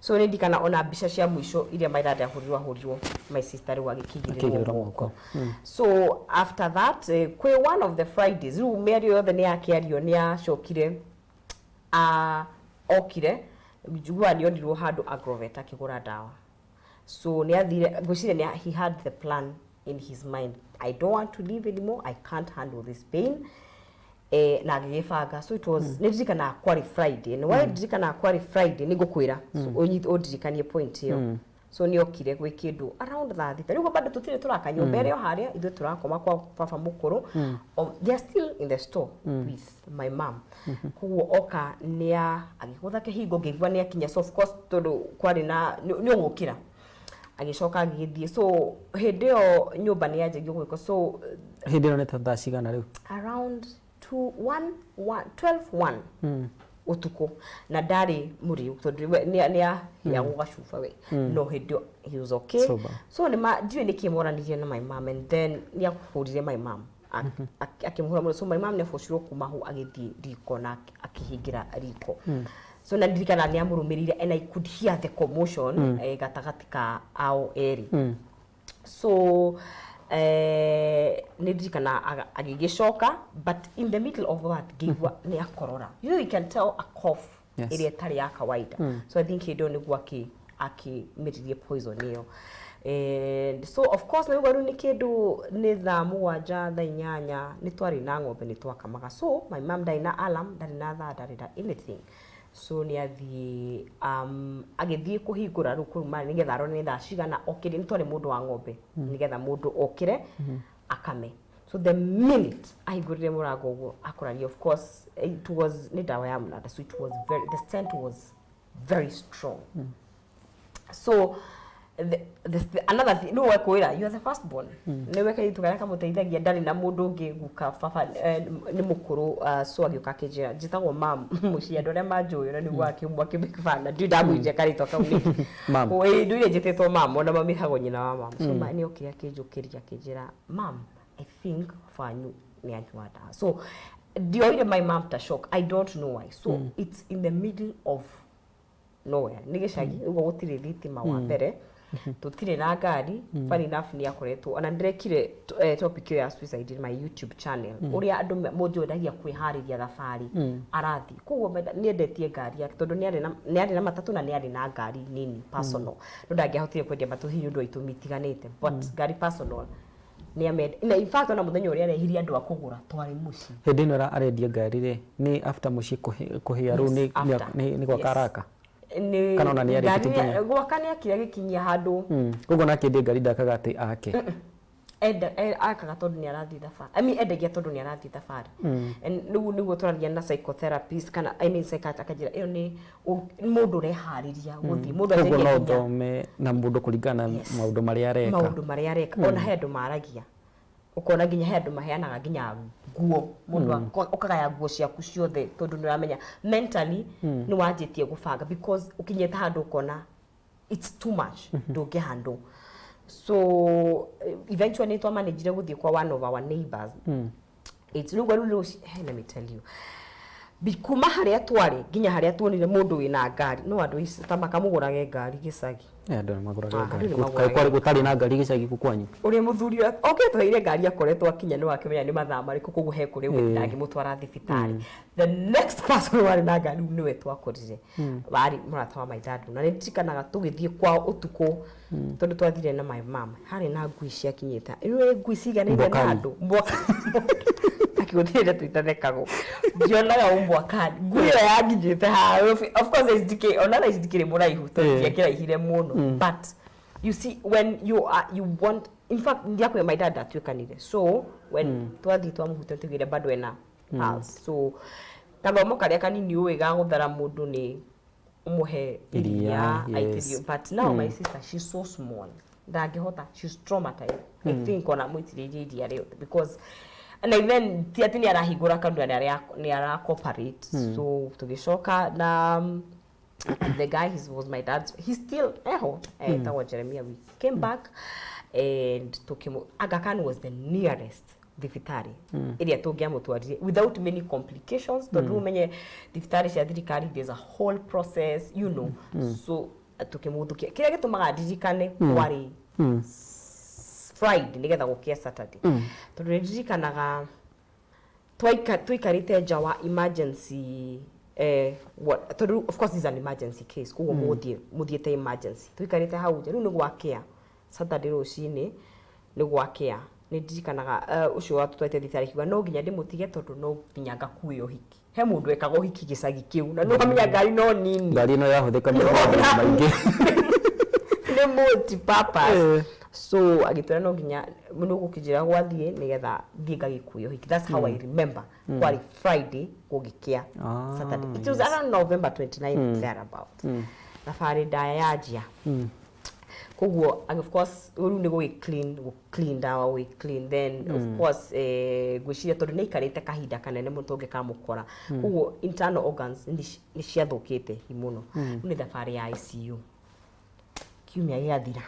Speaker 2: So nĩ ndirikana ona mbica cia mũico iria my dad ahũrirwo, ahũrirwo my sister rĩu agĩkĩigĩrĩrwo
Speaker 1: Akĩigĩrĩrwo
Speaker 2: moko.
Speaker 1: Moko.
Speaker 2: So after that, kwĩ one of the Fridays, rĩu mĩario yothe nĩ yakĩario, nĩ yacokire okire njiguaga nĩ onirwo handũ Agrovet akĩgũra ndawa. So nĩ athire, ngwĩciria nĩ he had the plan in his mind: "I don't want to live anymore, I can't handle this pain." Na agĩgĩbanga. So it was, nĩ ndirikanaga kwarĩ Friday, nĩ why ndirikanaga kwarĩ Friday, nĩ ngũkwĩra. So ũndirikanie point ĩyo. So nĩ okire gwĩ kĩndũ around 6:00. Rĩu bado tũtirĩ tũraka nyũmba ĩrĩa o harĩa ithuĩ tũrakoma kwa baba mũkũrũ. They are still in the store with my mom. Koguo oka nĩ agĩgũtha kĩhingo, ngĩigua nĩ akinya. So of course, tondũ kwarĩ na nĩ ũgũkĩra, agĩcoka agĩgĩthiĩ. So hĩndĩ ĩyo nyũmba nĩ yanjagia gwĩkwo, so
Speaker 1: Hĩndĩ ĩno nĩ ta thaa cigana rĩu?
Speaker 2: Around 2 1 1 12 1 ũtukũ, na ndarĩ mũrĩu tondũ we nĩ aheagwo gacuba we, no hĩndĩ ĩyo he was okay.
Speaker 1: Sober.
Speaker 2: So nĩ ma ndiũĩ nĩkĩ moranirie na my mom, and then nĩ ahũrire my mom, akĩmũhũra mũno. So my mom nĩ abocirwo kuma hau, agĩthiĩ riko na akĩhingĩra riko. So na ndirikana nĩ amũrũmĩrĩire, and I could hear the commotion gatagatĩ ka ao erĩ. So nĩ ndirikana agĩgĩcoka, but in the middle of that ngĩigua nĩ akorora. You can tell a cough ĩrĩa ĩtarĩ ya kawaida. So I think hĩndĩ ĩyo nĩguo akĩmĩririe poison ĩyo. And so of course naigua rĩu nĩ kĩndũ nĩ thaa 7, thaa 8, nĩ twarĩ na ng'ombe, nĩ twakamaga. So my mom ndarĩ na alarm, ndarĩ na thaa, ndarĩ na anything. So nĩ athiĩ agĩthiĩ kũhingũra rĩu kũu marĩ nĩgetha arore nĩ thaa cigana okĩre. Nĩ twarĩ mũndũ wa ng'ombe, nĩgetha mũndũ okĩre akame. So the minute ahingũrire mũrango ũguo, akorania of course it was nĩ ndawa ya mũnanda. So it was very the scent was very strong. So another thing, no wekwĩra you are the first born, nĩwe kairĩtu karĩa kamũteithagia, ndarĩ na mũndũ ũngĩ. Guka baba nĩ mũkũrũ, so agĩũka akĩnjĩra njĩtagwo mam mũciĩ, andũ arĩa manjũĩ na nĩguo akĩmwa akĩmĩbana ndiũ ndamwĩnjia karĩtwa kau nĩkĩ.
Speaker 1: Mam.
Speaker 2: Ĩĩ, ndũire njĩtĩtwo mam, ona mami hagwo nyina wa mam. So ma nĩ okire akĩnjũkĩria, akĩnjĩra, "Mam, I think fanyu nĩ anyua ndawa." So ndioire my mom ta shock, I don't know why. So it's in the middle of nowhere, nĩ gĩcagi ũguo, gũtirĩ thitima wa mbere, tũtirĩ na ngari. Funny enough, nĩ akoretwo ona ndĩrekire topic ĩyo ya suicide in my YouTube channel, ũrĩa andũ mũndũ endagia kwĩharĩria thabarĩ arathiĩ. Koguo nĩ endetie ngari yake tondũ nĩ arĩ na matatũ na nĩ arĩ na ngari nini personal, no ndangĩahotire kwendia matatũ hihi nĩ ũndũ wa itũmi itiganĩte, but ngari personal nĩ amende. Na in fact ona mũthenya ũrĩa arehirie andũ a kũgũra, twarĩ mũciĩ.
Speaker 1: Hĩndĩ ĩno arendia ngari rĩ, nĩ after mũciĩ kũhĩa rĩu?
Speaker 2: Yes, after.
Speaker 1: Nĩ gwaka araka?
Speaker 2: Nĩ
Speaker 1: Kana ona nĩ arĩkĩtie nginya?
Speaker 2: Gwaka nĩ akire, gĩkinyia handũ.
Speaker 1: Koguo nake endia ngari ndakaga atĩ ake?
Speaker 2: Enda akaga tondũ nĩ arathiĩ thabarĩ, I mean, endagia tondũ nĩ arathiĩ thabarĩ. And rĩu nĩguo tũraria na psychotherapist kana, I mean, psychiatrist, akanjĩra ĩyo nĩ mũndũ ũreharĩria gũthiĩ, mũndũ
Speaker 1: Koguo
Speaker 2: atendia
Speaker 1: no
Speaker 2: nginya
Speaker 1: ũthome na mũndũ kũringana na maũndũ marĩa areka.
Speaker 2: Maũndũ marĩa areka. Ona he andũ maragia, ũkona nginya he andũ maheanaga nginya nguo, mũndũ ũkagaya nguo ciaku ciothe tondũ nĩ ũramenya mentally nĩ wanjĩtie gũbanga, because ũkinyĩte handũ ũkona it's too much, ndũngĩ handle. So eventually twamanagire gũthiĩ kwa one of our neighbors. It's rĩu rĩu hey, let me tell you, kuma harĩa twarĩ nginya harĩa tuonire mũndũ wĩna ngari, no andũ ici ta makamũgũrage ngari gĩcagi.
Speaker 1: Andũ nĩ magũraga
Speaker 2: Ah,
Speaker 1: ngari.
Speaker 2: andũ nĩ magũraga.
Speaker 1: Kwarĩ gũtarĩ na ngari gĩcagi kũ kwanyu?
Speaker 2: Ũrĩa mũthuri okĩtwaire ngari akoretwo akinya nĩ wakĩmenya nĩ mathaa marĩkũ, koguo he kũrĩa ndangĩmũtwara thibitarĩ. The next person warĩ na ngari nĩwe twakorire, warĩ mũrata wa my dad. Na nĩ ndirikanaga tũgĩthiĩ kwao ũtukũ, tondũ twathire na my mom, harĩ na ngui ciakinyĩte, rĩu ngui ciganĩire na
Speaker 1: Mbwakali.
Speaker 2: andũ akĩgũthĩrĩria tũitathekagwo, ndionaga ũmbwakani ngui ĩyo yanginyĩte haha. Of course ndikĩ ona thaa ici ndikĩrĩ mũraihu tondũ ndiakĩraihire mũno, but you see, when you are you want, in fact ndiakwĩ my dad atuĩkanire. So when twathiĩ twamũhutia, tugire bado ena pulse. So kathomo karĩa kanini ũĩ ga gũthara mũndũ nĩ ũmũhe iria
Speaker 1: Iria,
Speaker 2: aitĩrio. But now my sister, she's so small, ndangĩhota, she's traumatized. I think ona mũitĩrĩirie iria rĩothe, because na even ti atĩ nĩ arahingũra kanua, nĩ ara cooperate. So tũgĩcoka na the guy, he was my dad's, he's still eho, etagwo Jeremiah. We came back and tukimu Aga Khan was the nearest thibitarĩ ĩrĩa tũngĩamũtwarire without many complications, tondũ ũmenye thibitarĩ cia thirikari, there's a whole process. So tukĩmũthũkia. Kĩrĩa gĩtũmaga ndirikane kwarĩ Friday nĩgetha gũkĩa Saturday, tondũ nĩ ndirikanaga tũikarĩte nja wa emergency, tondũ of course this is an emergency case, koguo mũthiĩ mũthiĩte emergency. Tũikarĩte hau nja rĩu nĩ gwakĩa Saturday rũcinĩ, nĩ gwakĩa. Nĩ ndirikanaga ũcio watũtwarĩte thibitarĩ akiuga no nginya ndĩmũtige tondũ no nginya ngakue ũhiki, he mũndũ ekaga ũhiki gĩcagi kĩu, na nĩ wamenya ngari no nini.
Speaker 1: Ngari ĩno yahũthĩka maũndũ maingĩ.
Speaker 2: Nĩ Nĩ multi purpose. So agĩtwĩra no nginya nĩ ũgũkĩnjĩra gwathiĩ nĩgetha thiĩ ngagĩkuĩo hiki. That's how I remember. Kwarĩ Friday gũgĩkĩa Saturday. It was around November 29 thereabout. Thabarĩ ndaya yanjia. Koguo and of course rĩu nĩ gũgĩ clean, gũ clean ndawa, gũgĩ clean. Then of course ngwĩciria tondũ nĩ aikarĩte kahinda kanene mũno tũngĩkamũkora, koguo internal organs nĩ ciathũkĩte hi mũno. Rĩu nĩ thabarĩ ya ICU. Kiumia gĩathira,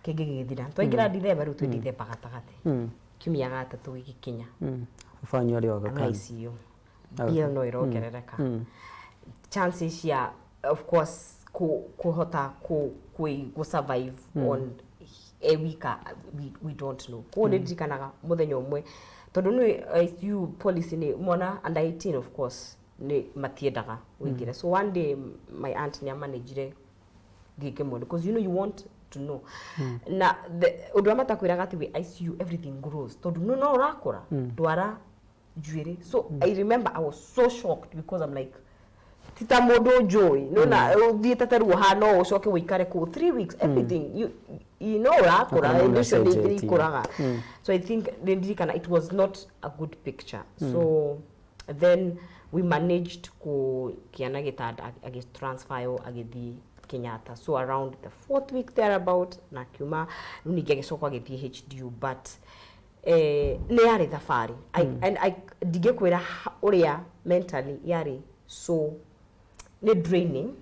Speaker 2: kĩngĩ gĩgĩthira, twaingĩra Dithemba. Rĩu twĩ Dithemba gatagatĩ, kiumia gatatũ gĩgĩkinya.
Speaker 1: Banyu arĩ o
Speaker 2: Aga
Speaker 1: Aga Khan.
Speaker 2: ICU bill no irongerereka, chances cia of course kũhota ku survive on a week, we don't know. Koguo nĩ ndirikanaga mũthenya ũmwe, tondũ nĩ ICU policy nĩ mwana under 18, of course nĩ matiendaga ũingĩre. So one day my aunt nĩ amanagire thiĩ ngĩmuone, because you know you want to know. Na ũndũ ũrĩa matakwĩraga atĩ wĩ ICU everything grows, tondũ no ũrakũra ndwara njuĩrĩ. So I remember I was so shocked because I'm like, ti ta mũndũ njũĩ nona ũthiĩte ta ruo haha, no ũcoke ũikare kũu 3 weeks, everything you know ũrakũra.
Speaker 1: Ũkona
Speaker 2: Indo icio nĩ
Speaker 1: nĩũcenjetie.
Speaker 2: ikũraga. So I think nĩ ndirikana it was not a good picture. So then we managed kũgĩa gĩtanda, agĩtransferwo agĩthiĩ Kenyatta. So around the fourth week thereabout na akiuma. Rĩu ningĩ agĩcoka agĩthiĩ HDU, but nĩ yarĩ thabarĩ. And I ndingĩkwĩra ũrĩa mentally yarĩ, so nĩ draining.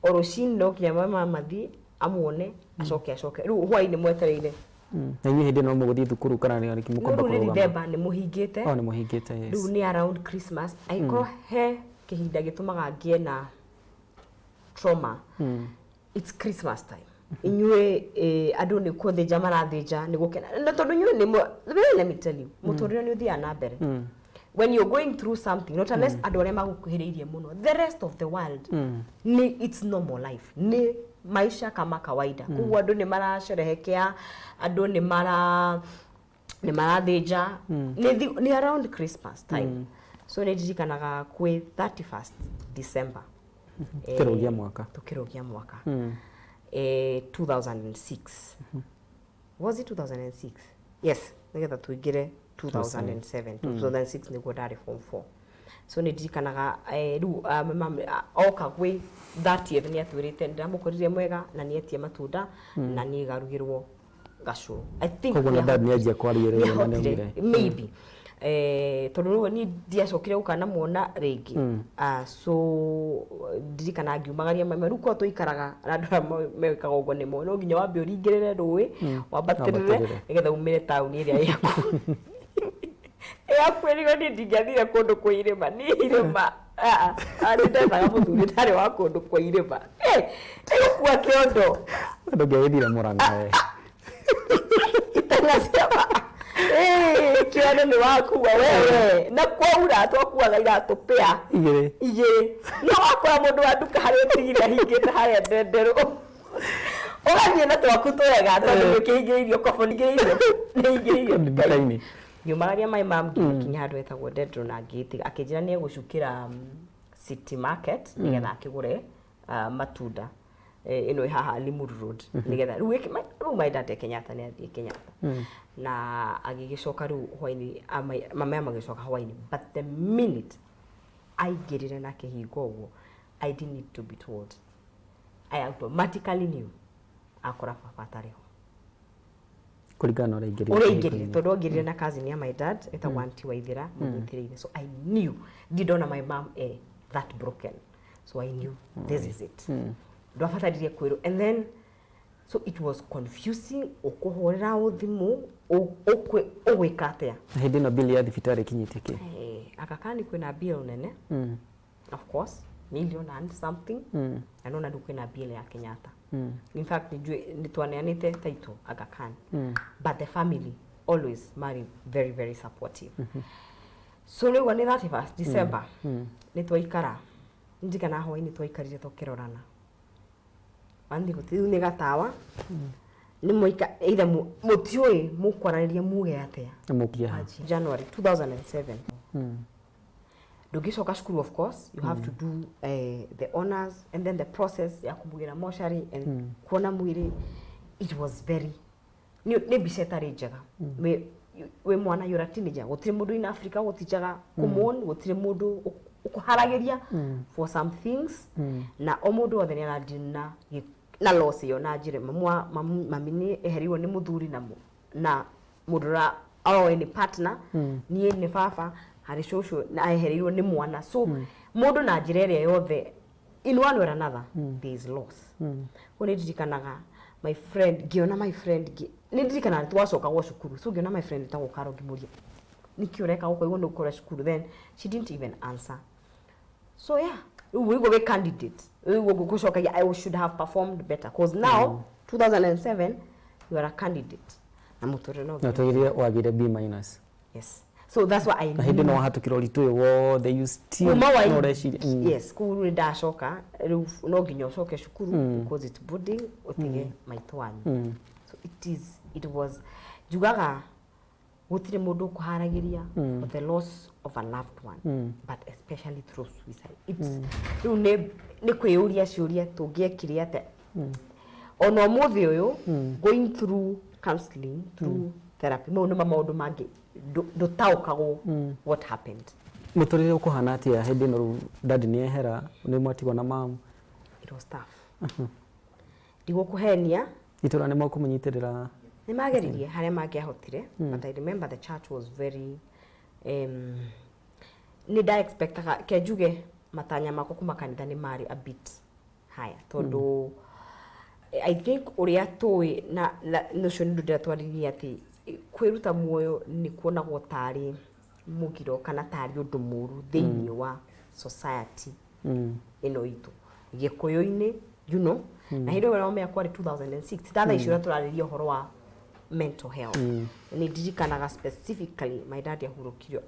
Speaker 2: O rũcinĩ no nginya mama mathiĩ amuone, acoke acoke rĩu hwainĩ mwetereire.
Speaker 1: Na inyuĩ hĩndĩ ĩno no mũgũthiĩ thukuru kana nĩ mũkwamba
Speaker 2: Rĩu nĩ
Speaker 1: kũrũgama?
Speaker 2: Dithemba, nĩ mũhingĩte.
Speaker 1: Oh, nĩ mũhingĩte, yes.
Speaker 2: Rĩu nĩ around Christmas. Angĩkorwo he kĩhinda gĩtũmaga ngĩe na trauma, it's Christmas time. Inyuĩ andũ nĩ kũthĩnja marathĩnja, nĩ gũkena, na tondũ inyuĩ nĩ well, let me tell you, mũtũrĩre nĩ ũthiaga na mbere when you're going through something, not unless andũ arĩa magũkuhĩrĩirie mũno. The rest of the world nĩ it's normal life, nĩ maisha kama kawaida. Koguo andũ nĩ maracerehekea, andũ nĩ marathĩnja, nĩ around Christmas time. So nĩ ndirikanaga kwĩ 31st December.
Speaker 1: Tũkĩrũgia mwaka.
Speaker 2: Tũkĩrũgia mwaka 2006. Was it 2006? Yes, nĩgetha tũingĩre 2007. 2006 nĩguo ndarĩ form 4. So nĩ ndirikanaga rĩu oka gwĩ 30th nĩ atwĩrĩte ndĩramũkorire mwega na nĩ etie matunda na nĩ garugĩrwo gacũrũ, I think.
Speaker 1: Koguo na dad nĩanjia kwaria rĩrĩ na
Speaker 2: Nĩahotire,
Speaker 1: nĩaugire.
Speaker 2: maybe tondũ rĩu niĩ ndiacokire gũkanamuona rĩngĩ. Ah, so ndirikana ngiumagaria mama. Rĩu korwo tũikaraga na andũ arĩa mekaga ũguo nĩmo no nginya wambe ũringĩrĩre rũĩ, wambatĩrĩre
Speaker 1: Wambatĩrĩre.
Speaker 2: nĩgetha umĩre taũni ĩrĩa ĩ hakuhĩ nĩguo. Niĩ ndingĩathire kũndũ kwĩ irĩma, niĩ irĩma nĩ ndethaga mũthuri ũtarĩ wa kũndũ kwa irĩma. Nĩgũkua kĩondo.
Speaker 1: Ndũngĩagĩthire Mũrang'a we.
Speaker 2: Itang'a cia kĩondo nĩ wakua wewe, na kwaura twakuaga iratũ pĩa
Speaker 1: Igĩrĩ.
Speaker 2: Igĩrĩ. No wakora mũndũ wa nduka harĩa ũtigire ahingĩte harĩa ndenderũ, ũgathiĩ na twaku twega tondũ nĩ ũkĩhingĩrĩirio kobo, ningĩrĩirio nĩ hingĩrĩirio.
Speaker 1: Nduka-inĩ.
Speaker 2: Ngiumagaria my mom, ngĩkinya handũ hetagwo Ndendro na ngĩtiga akĩnjĩra nĩ egũcukĩra City Market nĩgetha akĩgũre matunda. Ĩno ĩ haha Limuru Road, nĩgetha rĩu rĩu my dad e Kenyatta, nĩ athiĩ Kenyatta na agĩgĩcoka rĩu hwainĩ. Mama magĩcoka hwainĩ, but the minute aingĩrire na kĩhingo ũguo, I didn't need to be told. I automatically knew akora baba atarĩ ho.
Speaker 1: Kũringana na ũrĩa aingĩrire
Speaker 2: Ũrĩa aingĩrire,
Speaker 1: kĩhingo-inĩ.
Speaker 2: Tondũ aingĩrire na cousin ya my dad ĩtagwo Auntie Waithĩra mũnyitĩrĩire. So I knew ndi ndona my mom that broken, so I knew this is it. Ndwabataririe kwĩrwo. And then so it was confusing, ũkũhũrĩra thimũ, ũgwĩka atĩa?
Speaker 1: Na hĩndĩ ĩno bill ya thibitarĩ ĩkinyĩtie kĩ?
Speaker 2: Aga Khan kwĩna bill nene, of course million and something, na nona rĩu kwĩna bill ya Kenyatta. In fact nĩnjũĩ nĩ twaneanĩte title Aga Khan, but the family always marĩ very very supportive. So rĩu nĩ 31st December nĩ twaikara, ndirikana hwainĩ twaikarire tũkĩrorana wanthi gũtirĩ nĩ gatawa nĩ mũika either mũtiũĩ mũkwaranĩria muge atĩa.
Speaker 1: Mũkia ha?
Speaker 2: January 2007. Ndũngĩcoka cukuru, of course you have to do the honors and then the process ya kũmũgĩra mocarĩ and kuona mwĩrĩ. It was very, nĩ mbica ĩtarĩ njega. Wĩ mwana, you're a teenager, gũtirĩ mũndũ in Africa gũtinjaga kũmon, gũtirĩ mũndũ ũkũharagĩria for some things, na o mũndũ wothe nĩ aradeal na loss ĩyo na njĩra. Mami nĩ eherirwo nĩ mũthuri na mũndũ ũrĩa aroĩ nĩ partner, niĩ nĩ baba, harĩ cũcũ na ehereirwo nĩ mwana. So mũndũ na njĩra ĩrĩa yothe, in one way or another, there is loss. Koguo nĩ ndirikanaga my friend, ngĩona my friend, nĩ ndirikanaga twacoka gwa cukuru, so ngĩona my friend etagwo Karo, ngĩmũria, "Nĩkĩ ũreka gũkũ? Igũ nĩ ũkũra cukuru?" Then she didn't even answer. So yeah, rĩu wĩigua wĩ candidate, rĩu gũcokagia, "I should have performed better," 'cause now 2007 you are a candidate na mũtũrĩre no
Speaker 1: Na tũgire wagire B minus.
Speaker 2: Yes, so that's why I
Speaker 1: Na hĩndĩ no wahatũkĩra ũritũ ũyũ wothe, you still
Speaker 2: kuma wa
Speaker 1: no ũreciria.
Speaker 2: Yes, kũu rĩu ndacoka, rĩu no nginya ũcoke cukuru because it's boarding, ũtige maitũ wanyu. So it was, njugaga gũtirĩ mũndũ ũkũharagĩria for the loss of a loved one, but especially through suicide. It's rĩu nĩ kwĩyũria ciũria, tũngĩekire atĩa? Ona ũmũthĩ ũyũ, going through counseling, through therapy, mau nĩmo maũndũ mangĩ ndũtaũkagwo what happened.
Speaker 1: Mũtũrĩre ũkũhana atĩa hĩndĩ ĩno rĩu dadi nĩ ehera, nĩ mwatigwo na mamu?
Speaker 2: It was tough, ndigũkũhenia.
Speaker 1: Itũra nĩ mokũmũnyitĩrĩra?
Speaker 2: Nĩ mageririe harĩa mangĩahotire, but I remember the church was very nĩ nda expectaga, ke njuge matanya makwa kuma kanitha nĩ marĩ a bit higher, tondũ I think ũrĩa tũĩ na ũcio nĩ ũndũ ndĩratwarithia atĩ kwĩruta muoyo nĩ kuonagwo tarĩ mũgiro kana tarĩ ũndũ mũru thĩinĩ wa society ĩno itũ gĩkũyũ-inĩ, na hĩndĩ ĩyo no kwarĩ 2006, ta thaa ici ũrĩa tũrarĩria ũhoro wa mental health. Nĩ ndirikanaga specifically my dad ahurũkirio,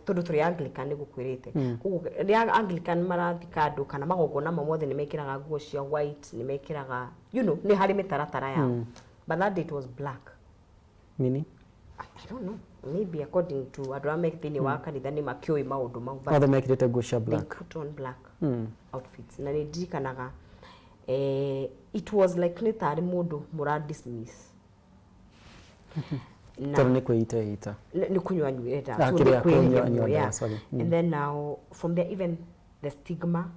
Speaker 2: tondũ tũrĩ Anglican, nĩ gũkwĩrĩte, koguo rĩrĩa Anglican marathika andũ kana magongona mau mothe, nĩ mekĩraga nguo cia white, nĩ mekĩraga nĩ harĩ mĩtaratara yao, but that day it was black.
Speaker 1: Mini?
Speaker 2: I don't know, maybe according to andũ arĩa me thĩinĩ wa kanitha nĩ makĩũĩ maũndũ mau, but
Speaker 1: Othe mekĩrĩte nguo cia
Speaker 2: they
Speaker 1: black.
Speaker 2: Put on black outfits, na nĩ ndirikanaga it was like nĩ tarĩ mũndũ mũra dismiss na
Speaker 1: Tondũ nĩ kwĩita ita.
Speaker 2: Nĩ kũnyua nyuire ndawa.
Speaker 1: Ah,
Speaker 2: So
Speaker 1: kĩrĩa
Speaker 2: nĩ kwĩheria
Speaker 1: kũnyua-
Speaker 2: muoyo,
Speaker 1: nyua ndawa, sorry.
Speaker 2: And then now from there, even the stigma,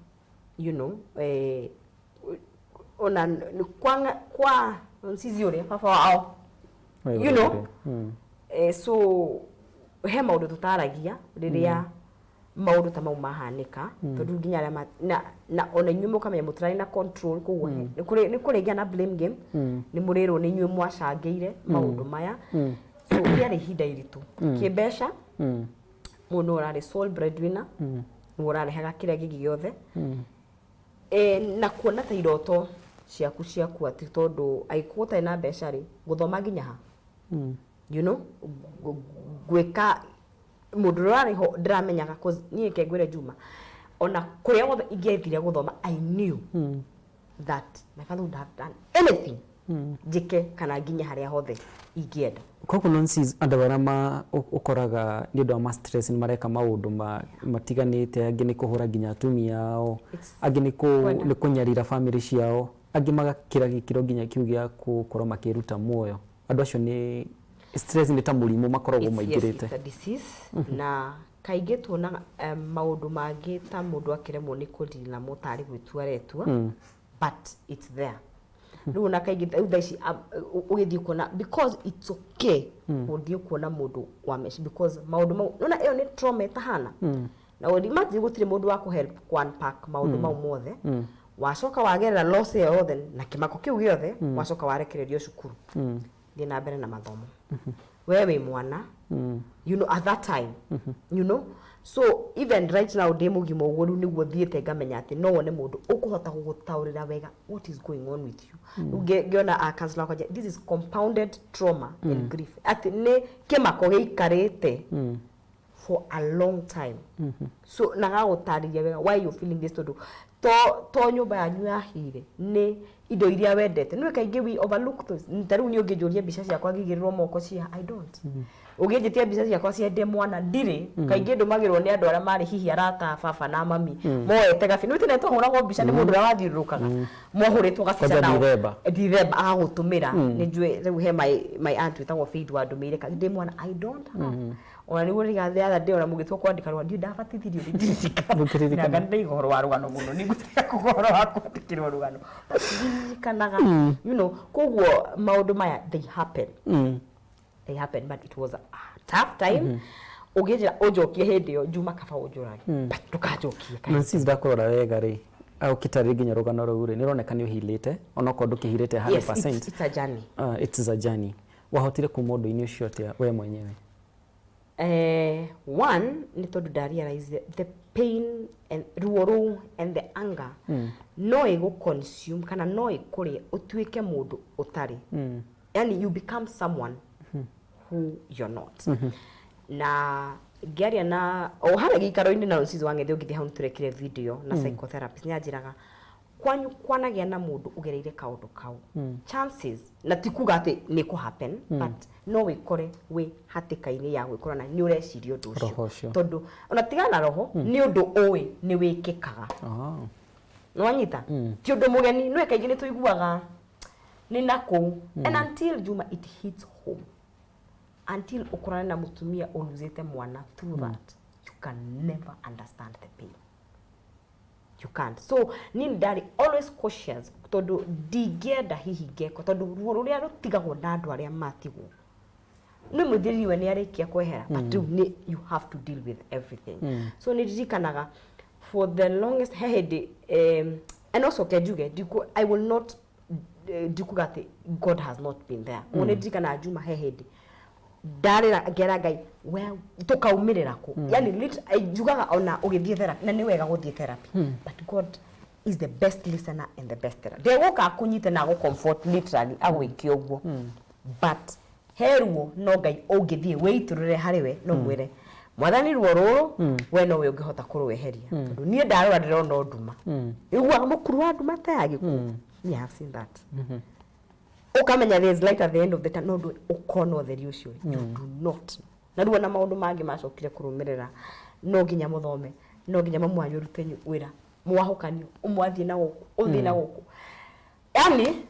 Speaker 2: ona nĩ kwa nsizi ũrĩa baba wao. So he maũndũ tũtaragia rĩrĩa maũndũ ta mau mahanĩka, tondũ nginya arĩa na ona inyuĩ mũkamenya mũtirarĩ na control, koguo nĩ kũrĩgĩa na blame game, nĩ mũrĩrwo nĩ inyuĩ mwacangĩire maũndũ maya. So rĩarĩ ihinda iritũ kĩmbeca. Mũndũ ũrarĩ sole breadwinner, nĩwe ũrarehaga kĩrĩa gĩngĩ gĩothe, na kuona ta iroto ciaku ciaku atĩ tondũ angĩkorwo ũtarĩ na mbeca rĩ, gũthoma nginya ha, gwĩka mũndũ ũrĩa ũrarĩ ho ndĩramenyaga, 'cause niĩ ke ngwĩre Juma, ona kũrĩa guothe ingĩathire gũthoma, I knew that my father would have done anything njĩke kana nginya harĩa hothe ingĩenda.
Speaker 1: Koguo nonsense, andũ arĩa ũkoraga nĩ ũndũ wa ma stress nĩ mareka maũndũ matiganĩte, angĩ nĩ kũhũra nginya atumia ao, angĩ nĩ
Speaker 2: Kwenda.
Speaker 1: nĩ kũnyarira family ciao, angĩ magakĩra gĩkĩro nginya kĩu gĩa gũkorwo makĩruta muoyo. Andũ acio nĩ stress nĩ ta mũrimũ makoragwo maingĩrĩte.
Speaker 2: It's a disease, na kaingĩ tuonaga maũndũ mangĩ ta mũndũ akĩremwo nĩ kũdeal namo tarĩ gwĩtua aretua, but it's there. Rĩu ona kaingĩ rĩu thaa ici ũgĩthiĩ kuona, because it's okay gũthiĩ kuona mũndũ wa meci, because maũndũ mau nona ĩyo nĩ trauma ĩtahana na imagine gũtirĩ mũndũ wa kũhelp ku unpack maũndũ mau mothe. Wacoka wagerera loss ĩyo yothe na kĩmako kĩu gĩothe, wacoka warekererio cukuru, thiĩ na mbere na mathomo, we wĩ mwana at that time. So even right now ndĩ mũgima ũguo, rĩu nĩguo thiĩte ngamenya atĩ no wone mũndũ ũkũhota gũgũtaũrĩra wega what is going on with you. Rĩu ngĩona a counselor akanja, this is compounded trauma and grief, atĩ nĩ kĩmako gĩikarĩte for a long time. So na gagũtarĩria wega why you feeling this, tondũ To nyũmba yanyu yahĩire nĩ indo iria wendete. Nĩũĩ kaingĩ we overlook those. Ta rĩu niĩ ũngĩnjũria mbica ciakwa ngĩigĩrĩrwo moko ciha, I don't. Ũngĩnjĩtia mbica ciakwa cia ndĩ mwana, ndirĩ. Kaingĩ ndũmagĩrwo nĩ andũ arĩa marĩ hihi arata a baba na mami, moete gabi. Nĩũĩ tene twahũragwo mbica nĩ mũndũ ũrĩa wathiũrũrũkaga? Mwahũrĩtwo gabica
Speaker 1: Kwanja
Speaker 2: nao.
Speaker 1: Dithemba.
Speaker 2: Dithemba agagũtũmĩra. Nĩ njũĩ rĩu he my aunt wĩtagwo Faith wandũmĩire ndĩ mwana, I don't have. Ona nĩguo rĩga the other day ona mũgĩtua kwandĩka rũgano, ndiũĩ ndabatithirio rĩ, ndiririkanaga.
Speaker 1: Ndũkĩririkana.
Speaker 2: Na ndaiga ũhoro wa rũgano mũno, nĩngũtiga kuga ũhoro wa kwandĩkĩrwo rũgano. But ndiririkanaga. Koguo maũndũ maya they happen. They happen, but it was a tough time. Ũngĩnjĩra ũnjokie hĩndĩ ĩyo, njuma kaba ũnjũrage. But ndũkanjokie kaingĩ.
Speaker 1: Nancy, ndakũrora wega rĩ, ũkĩtarĩria nginya rũgano rũu rĩ, nĩ ũroneka nĩ ũhilĩte, onokorwo ndũkĩhirĩte 100%.
Speaker 2: Yes, it's a journey.
Speaker 1: It is a journey. Wahotire kuma ũndũ-inĩ ũcio atĩa we mwenyewe?
Speaker 2: One, nĩ tondũ nda realize the pain and ruo rũu and the anger no ĩgũ consume kana no ĩkũrĩe ũtuĩke mũndũ ũtarĩ. Yani you become someone who you're not. Na ngĩaria na o harĩa gĩikaro-inĩ na Rũcizi wa Ng'ethe ũngĩthiĩ hau nĩtũrekire video na psychotherapist, nĩanjĩraga kwanyu kwanagĩa na mũndũ ũgereire kaũndũ kau, chances na ti kuga atĩ nĩ kũ happen, but no wĩkore wĩ hatĩka-inĩ ya gwĩkora na nĩ ũreciria ũndũ
Speaker 1: Roho
Speaker 2: ũcio,
Speaker 1: ũcio.
Speaker 2: Tondũ ona tigana na roho, nĩ ũndũ ũĩ nĩ wĩkĩkaga. Nĩwanyita, ti ũndũ mũgeni. Nĩwe kaingĩ nĩ tũiguaga nĩ nakũu, and until, Juma, it hits home, until ũkorane na mũtumia ũluzĩte mwana through that, you can never understand the pain. You can't. So niĩ ndarĩ always cautious, tondũ ndingĩenda hihi ngekwo, tondũ ruo rũrĩa rũtigagwo na andũ arĩa matigwo nĩ mũthiriwe nĩ arĩkia kwehera, but rĩu nĩ you have to deal with everything. So nĩ ndirikanaga for the longest he hĩndĩ, and also ke njuge I will not, ndikuga atĩ God has not been there. Mm. Nĩ ndirikanaga, Juma, he hĩndĩ ndarĩra ngera Ngai we tũkaumĩrĩra kũ. Yani njugaga ona ũgĩthiĩ therapy, na nĩ wega gũthiĩ therapy, but God is the best listener and the best therapist. Ndegũka akũnyite na agũ comfort, literally agwĩke ũguo, but he ruo no Ngai ũngĩthiĩ wĩitũrũre harĩ we, no mwĩre, "Mwathani, ruo rũrũ we nowe ũngĩhota kũrweheria, tondũ niĩ ndarora ndĩrona o nduma." Iguaga mũkuru wa nduma ta ya gĩkuũ. Me have seen that. Ũkamenya there is light at the end of the tunnel, no ndũ ũkona ũtheri ũcio, you do not. Na rĩu ona maũndũ mangĩ macokire kũrũmĩrĩra, no nginya mũthome, no nginya mamu wanyu ũrute wĩra, mwahũkanio, ũmwe athiĩ na gũkũ, ũthiĩ na gũkũ, yani.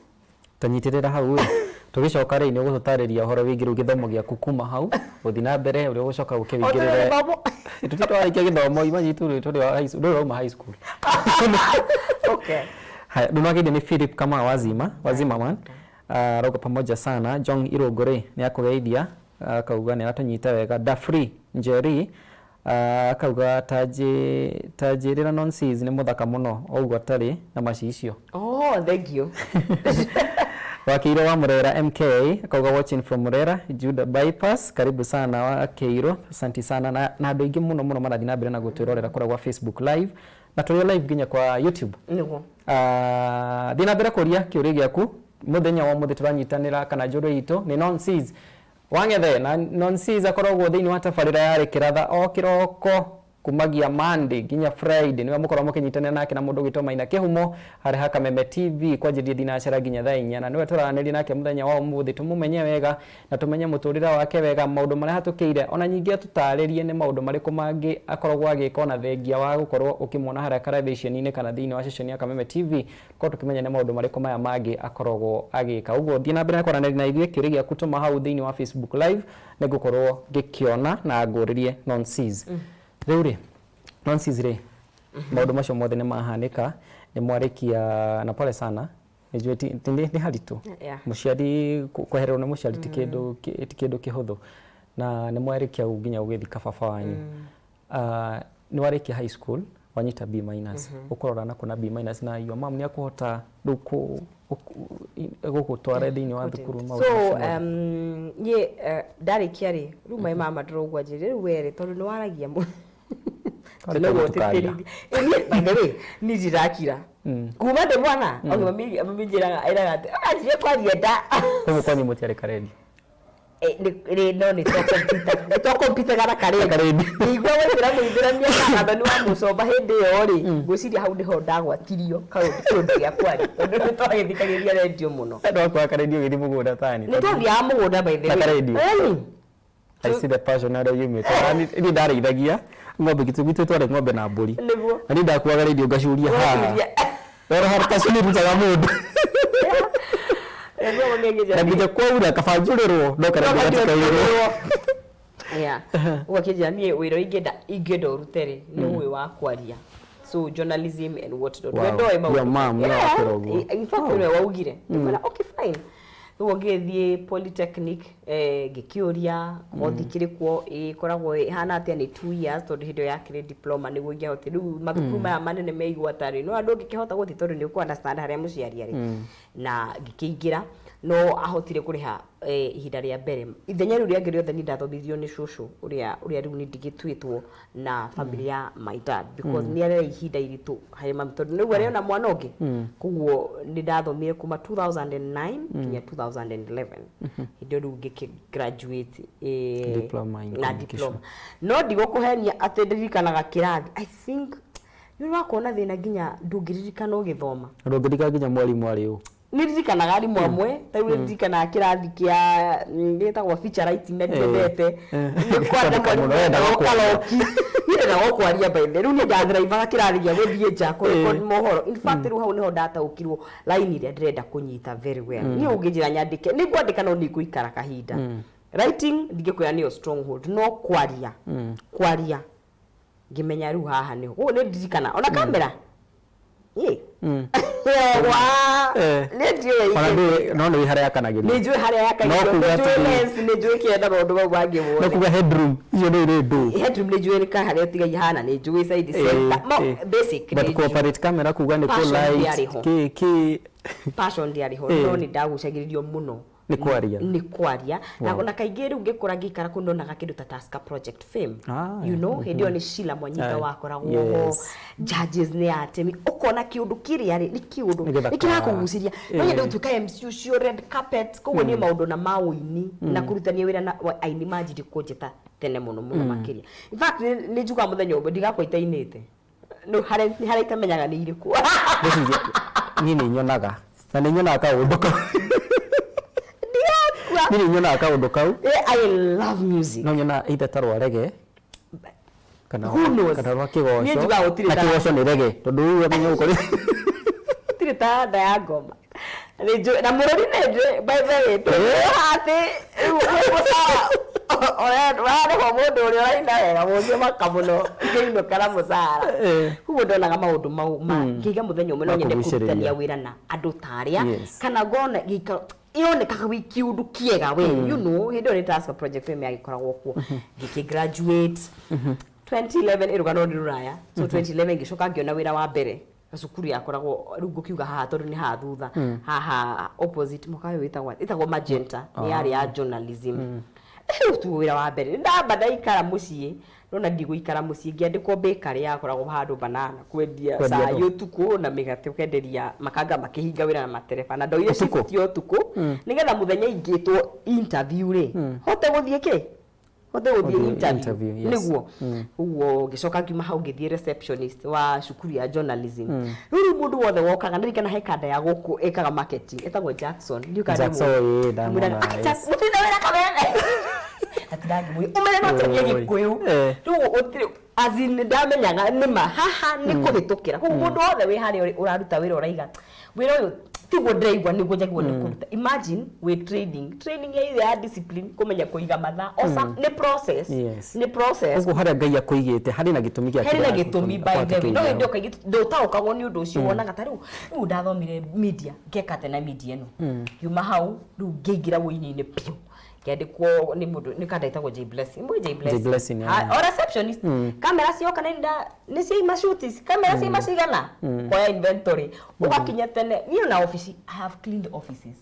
Speaker 1: Tanyitĩrĩra hau ĩ, tũgĩcoka rĩ, nĩ ũgũtũtarĩria ũhoro wĩgiĩ rĩu gĩthomo gĩaku kuma hau gũthiĩ na mbere, ũrĩa ũgũcoka ũke wĩingĩrĩre.
Speaker 2: Gĩthomo.
Speaker 1: Tũtirĩ twarĩkia gĩthomo, imagine tũrĩ wa high school, ndũrĩ wauma high school.
Speaker 2: Okay.
Speaker 1: Haya, ndũmagĩire nĩ Philip Kamau Wazima, Wazima man. Arauga pamoja sana. John Irũngũ rĩ, nĩ akũgeithia, akauga nĩ aratũnyita wega. Dafri Njeri akauga tanjĩrĩra Nonsis nĩ mũthaka mũno o ũguo atarĩ na macicio.
Speaker 2: Oh, thank you.
Speaker 1: Wakeiro wa Murera MK akauga, "Watching from Murera Juda Bypass." Karibu sana Wakeiro, asante sana. Na andũ aingĩ mũno mũno marathiĩ na mbere na gũtwĩrorera kũrĩa gwa Facebook Live, na tũrĩ live nginya kwa YouTube.
Speaker 2: Nĩguo.
Speaker 1: Thiĩ na mbere kũria kĩũria gĩaku. Mũthenya wa ũmũthĩ tũranyitanĩra kana njũrũ itũ nĩ Nonsis Wang'ethe, na Nonsis akoragwo thĩinĩ wa tabarĩra ya Rĩkĩratha o kĩroko kumagia Monday nginya Friday. Nĩwe mũkoragwo mũkĩnyitanĩra nake na mũndũ ũgwĩtwo Maina Kĩhumo harĩ ha Kameme TV kwanjĩrĩria thinacara nginya thaa 4, na nĩwe tũraranĩria nake mũthenya wa ũmũthĩ tũmũmenye wega na tũmenye mũtũrĩre wake wega, maũndũ marĩa hatũkĩire, ona ningĩ atũtarĩrie nĩ maũndũ marĩkũ mangĩ akoragwo agĩka ona thengia wa gũkorwo ũkĩmuona harĩa karabĩceni-inĩ kana thĩinĩ wa ceceni ya Kameme TV, korwo tũkĩmenya nĩ maũndũ marĩkũ maya mangĩ akoragwo agĩka. Ũguo thiĩ na mbere na kwaranĩria na ithuĩ. Kĩũria gĩaku tũma hau thĩinĩ wa Facebook Live, nĩ ngũkorwo ngĩkĩona na ngũrĩrie Nonsis. Rĩu rĩ, Nonsis rĩ, maũndũ macio mothe nĩ mahanĩka, nĩ mwarĩkia, na pole sana, nĩnjũĩ nĩ haritũ. Mũciari kwehererwo nĩ mũciari ti kĩndũ kĩhũthũ, na nĩ mwarĩkia nginya gũgĩthika baba wanyu. Nĩ warĩkia high school, wanyita B minus, ũkũrora na kuna B minus, na your mom nĩ akũhota rĩu gũgũtwara thĩinĩ wa thukuru, maũndũ
Speaker 2: So
Speaker 1: macio mothe?
Speaker 2: Niĩ ndarĩkia rĩ, rĩu my mama ndĩrogua njĩrĩ rĩu werĩ tondũ nĩ waragia mũno.
Speaker 1: Warĩ
Speaker 2: Noguo
Speaker 1: gũtũkaria.
Speaker 2: ũtĩtĩrithia. Niĩ, by the way, niĩ ndirakira kuma ndĩ mwana. Okay, mami njĩraga, ĩraga atĩ anjirie kwaria nda.
Speaker 1: Koguo kwanyu mũtiarĩ karendi?
Speaker 2: No nĩ twakompitaga na
Speaker 1: karĩndio.
Speaker 2: Ngĩigua Waithĩramu Ithĩramia na Gathoni wa Mũcomba hĩndĩ ĩyo rĩ, ngwĩciria hau nĩho ndagwatirio kĩũndũ gĩa kwaria, tondũ nĩ twagĩthikagĩrĩria rendio mũno.
Speaker 1: Andũ akwa karendio gĩthiĩ mũgũnda tani.
Speaker 2: Nĩ twathiaga mũgũnda, by the
Speaker 1: Na
Speaker 2: way.
Speaker 1: karendio?
Speaker 2: Ĩni.
Speaker 1: I see the passion harĩa yumĩte. Na niĩ ndarĩithagia ng'ombe, gĩtũ gwitũ twarĩ ng'ombe na mbũri. Na niĩ ndakuaga rendio ngacuria haha.
Speaker 2: Ũgacuria.
Speaker 1: Rora harĩ passion ĩrutaga mũndũ.
Speaker 2: Nĩguo nĩ
Speaker 1: Na nginya kwaura kaba njũrĩrwo no karendio gatikaiyũrwo.
Speaker 2: Yeah. Ũguo akĩnjĩra, niĩ wĩra ingĩenda ũrute rĩ, nĩ ũĩ wa kwaria, so journalism and what not. We ndoĩ maũndũ.
Speaker 1: Your mom nĩwe wakwĩra ũguo?
Speaker 2: In fact, nĩwe waugire. Ngĩmwĩra, "Okay, fine." Rĩu ngĩthiĩ polytechnic, ngĩkĩũria kothi kĩrĩ kuo ĩkoragwo ĩhana atĩa, nĩ 2 years, tondũ hĩndĩ ĩyo yakĩrĩ diploma nĩguo ingĩahotire. Rĩu mathukuru maya manene me igwata rĩ, no andũ ũngĩkĩhota gũthiĩ tondũ nĩ ũkũ understand harĩa mũciari arĩ. Na ngĩkĩingĩra, no ahotire kũrĩha ihinda rĩa mbere. Ithenya rĩu rĩangĩ rĩothe niĩ ndathomithirio nĩ cũcũ ũrĩa rĩu nĩ ndigĩtuĩtwo na family ya my dad, because nĩ arĩ ihinda iritũ harĩ mami, tondũ nĩguo arĩona mwana ũngĩ. Koguo nĩ ndathomire kuma 2009 nginya 2011, hĩndĩ ĩyo rĩu ngĩkĩ graduate
Speaker 1: Diploma in
Speaker 2: na
Speaker 1: communication.
Speaker 2: Diploma. No ndigũkũhenia atĩ ndirikanaga kĩrathi. I think nĩ ũrakorwo na thĩna nginya ndũngĩririkana ũgĩthoma.
Speaker 1: Ndũngĩririkana nginya mwarimũ arĩ ũ?
Speaker 2: Nĩ ndirikanaga arimũ amwe. Ta rĩu nĩ ndirikanaga kĩrathi kĩa gĩtagwo feature writing na ndiendete. Nĩ kwarĩ na
Speaker 1: Kwandĩka
Speaker 2: mwarimũ
Speaker 1: mũno, wendaga
Speaker 2: wetagwo
Speaker 1: kwaria.
Speaker 2: Karoki. Niĩ ndendaga o kwaria, by the way. Rĩu niĩ ndathrivaga kĩrathi gĩa gũthiĩ nja kũ record mohoro. In fact, rĩu hau nĩho ndataũkirwo line ĩrĩa ndĩrenda kũnyita very well. Niĩ ũngĩnjĩra nyandĩke, nĩ ngwandĩka, no nĩ ngũikara kahinda. Writing ndingĩkwĩra nĩyo stronghold, no kwaria, kwaria ngĩmenya rĩu haha nĩho. Koguo nĩ ndirikana ona kamera ĩ wa nĩ ndiũĩ.
Speaker 1: Ona ndũĩ, no nĩ harĩa yakanagĩrio.
Speaker 2: Nĩ njũĩ harĩa yakagĩrio.
Speaker 1: No kuga
Speaker 2: Nĩ njũĩ
Speaker 1: atĩ-
Speaker 2: lens, nĩ njũĩ kĩenda, maũndũ mau mangĩ
Speaker 1: No
Speaker 2: mothe.
Speaker 1: kuga headroom icio nĩ irĩ ndũ.
Speaker 2: Headroom nĩ njũĩ ka harĩa ũtigagia hana, nĩ njũĩ side, center, basic
Speaker 1: But
Speaker 2: nĩ njũĩ.
Speaker 1: cooperate camera, kuga nĩ kũ
Speaker 2: Passion
Speaker 1: light
Speaker 2: ndĩarĩ ho.
Speaker 1: kĩ kĩ.
Speaker 2: Passion ndĩarĩ ho. No nĩ ndagucagĩrĩrio mũno
Speaker 1: Nĩ kwaria.
Speaker 2: Nĩ kwaria. Na kaingĩ rĩu ngĩkũra, ngĩikara kũu, ndonaga kĩndũ ta Tusker Project Fame. Hĩndĩ ĩyo nĩ Sheila Mwanyika wakoragwo ho. Judges nĩ atemi, ũkona kĩũndũ kĩrĩa rĩ, nĩ kĩũndũ
Speaker 1: Nĩ gĩthaka.
Speaker 2: nĩ kĩrakũgucĩria, no nyende gũtuĩka MC ũcio, red carpet. Koguo niĩ maũndũ na ma ũini na kũrutania wĩra na aini manjirie kũnjĩta tene mũno mũno makĩria. In fact, nĩ njugaga mũthenya ũmwe ndigakwa itainĩte, no harĩa nĩ harĩa itamenyaga nĩ irĩkũ.
Speaker 1: Ngwĩciria niĩ nĩ nyonaga, na nĩ nyonaga kaũndũ kau.
Speaker 2: Ndigakua.
Speaker 1: Niĩ nĩ nyonaga kaũndũ kau.
Speaker 2: I love music.
Speaker 1: No nyonaga either ta rwa reggae kana
Speaker 2: Who knows?
Speaker 1: kana rwa kĩgoco.
Speaker 2: Niĩ njugaga gũtirĩ
Speaker 1: Na kĩgoco nĩ reggae, tondũ rĩu amenya gũkorwo
Speaker 2: Gũtirĩ ta nda ya ngoma. Nĩ njũĩ na mũrori nĩ njũĩ, by the way, tondũ atĩ rĩu wĩ mũcara ũrarĩhwo, mũndũ ũrĩa ũraina wega mũngĩmaka mũno ngĩinũka na mũcara. Koguo ndonaga maũndũ mau ma ngĩiga mũthenya ũmwe no nyende
Speaker 1: Makũgucĩrĩria.
Speaker 2: kũrutania wĩra na andũ ta arĩa kana ngona gĩikaro ĩonekaga wĩ kĩũndũ kĩega we. Hĩndĩ ĩyo nĩ Tusker Project Fame yagĩkoragwo kuo. Ngĩkĩ graduate 2011, ĩrũgano nĩ rũraya. So 2011 ngĩcoka ngĩona wĩra wa mbere cukuru yakoragwo, rĩu ngũkiuga haha tondũ nĩ haha thutha, haha opposite mwaka ũyũ, ĩtagwo Magenta, nĩ yarĩ ya journalism. Rĩu tu wĩra wa mbere ndamba ndaikara mũciĩ, nona ndigũikara mũciĩ, ngĩandĩkwo bakery yakoragwo handũ Banana, kwendia
Speaker 1: Kwendia
Speaker 2: cai
Speaker 1: ndũ?
Speaker 2: ũtukũ na mĩgate, ũkenderia makanga makĩhinga wĩra na matereba, na ndoire
Speaker 1: Ũtukũ?
Speaker 2: shift ya ũtukũ nĩgetha mũthenya ingĩtwo interview rĩ, hote gũthiĩ kĩ, hote gũthiĩ
Speaker 1: Gũthiĩ
Speaker 2: interview.
Speaker 1: Interview, yes.
Speaker 2: Nĩguo ũguo ngĩcoka ngiuma hau, ngĩthiĩ receptionist wa cukuru ya journalism. Rĩu mũndũ wothe wokaga, ndirikana he kanda ya gũkũ ĩkaga marketing ĩtagwo Jackson. Ndiũĩ kana
Speaker 1: Jackson,
Speaker 2: nĩmũĩ.
Speaker 1: ĩĩ, ndamwona,
Speaker 2: Ngĩmwĩraga, "Ah, Jack, mũtirĩ na wĩra kameme?" Atirangĩmwĩra ũmenye no tũrie
Speaker 1: Oi.
Speaker 2: Gĩkũyũ. Rĩu gũtirĩ, as in ndamenyaga nĩma haha nĩ kũhĩtũkĩra. Koguo mũndũ wothe wĩ harĩa ũraruta wĩra, ũraiga wĩra ũyũ tiguo ndĩraigua nĩguo njagĩrĩirwo nĩ kũruta. Imagine wĩ training ya ithe ya discipline, kũmenya kũiga mathaa o nĩ process. Nĩ process.
Speaker 1: Ũguo harĩa Ngai akũigĩte harĩ na gĩtũmi gĩa
Speaker 2: Harĩ na gĩtũmi, by the way. No hĩndĩ ĩyo kaingĩ ndũtaũkagwo nĩ ũndũ ũcio, wonaga ta rĩu ndathomire media, ngeka atĩa na media ĩno? Ngiuma hau rĩu ngĩingĩra wũini-inĩ biũ, ngĩandĩkwo nĩ mũndũ, nĩ kanda ĩtagwo J Blessing. Mũĩ J Blessing?
Speaker 1: Blessing, yeah.
Speaker 2: O receptionist, kamera cioka nĩ nda nĩ ciaima shoot, kamera ciaima cigana, koya inventory, ũgakinya tene. Niĩ na office, I have cleaned offices.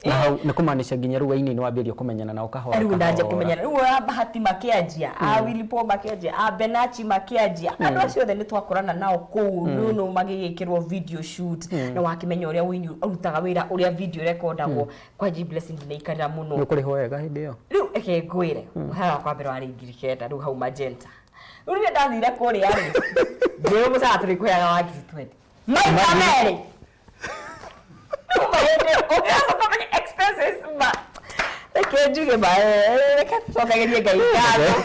Speaker 1: Na hau nĩ kũmaanisha nginya rĩu aini nĩ wambĩrĩria kũmenyana nao kahora
Speaker 2: Rĩu ndanja
Speaker 1: kahora.
Speaker 2: kũmenyana rĩu a Bahati makĩanjia, a Willy Paul makĩanjia, a Benachi makĩanjia, andũ acio othe nĩ twakorana nao kũu nũnũ magĩgĩkĩrwo video shoot, na wakĩmenya ũrĩa ũini ũrutaga wĩra, ũrĩa video rekondagwo. Kwa G Blessing ndinaikarĩra mũno.
Speaker 1: Nĩ ũkũrĩhwo wega. Wega hĩndĩ ĩyo?
Speaker 2: Rĩu reke ngwĩre, mũhara wakwa mbere warĩ 9,000 rĩu hau Magenta. Rĩu rĩrĩa ndathire kũrĩa rĩ, ngĩrwo mũcara tũrĩkũheaga wa 20,000 maita merĩ. Rĩu mahĩndĩ ũngĩgacoka ũmenye expenses ma reke njuge ma reke tũcokagĩrie Ngai ngatho.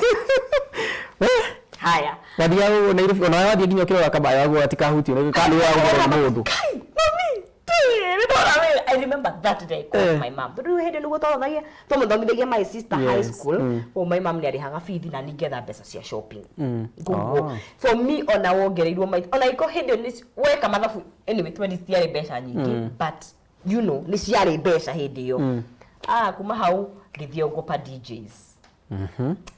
Speaker 2: Haya.
Speaker 1: Wathiaga Nairobi ona wathiĩ nginya ũkĩrora kabaya waguo atikahutio nĩ kana nĩ wagũrwo nĩ mũndũ.
Speaker 2: Kai, mami, nĩ ndona wĩra. I remember that day I called my mom. Tondũ rĩu hĩndĩ nĩguo twathomithagia twamũthomithagia my sister high school. Koguo my mom nĩ arĩhaga bithi na niĩ ngetha mbeca cia shopping. Koguo for me ona wongereirwo maita ona iko hĩndĩ ĩyo weka mathabu, anyway, 20 citiarĩ mbeca nyingĩ, but nĩ ciarĩ mbeca hĩndĩ ĩyo. Ah, kuma hau ngĩthiĩ Ogopa DJs.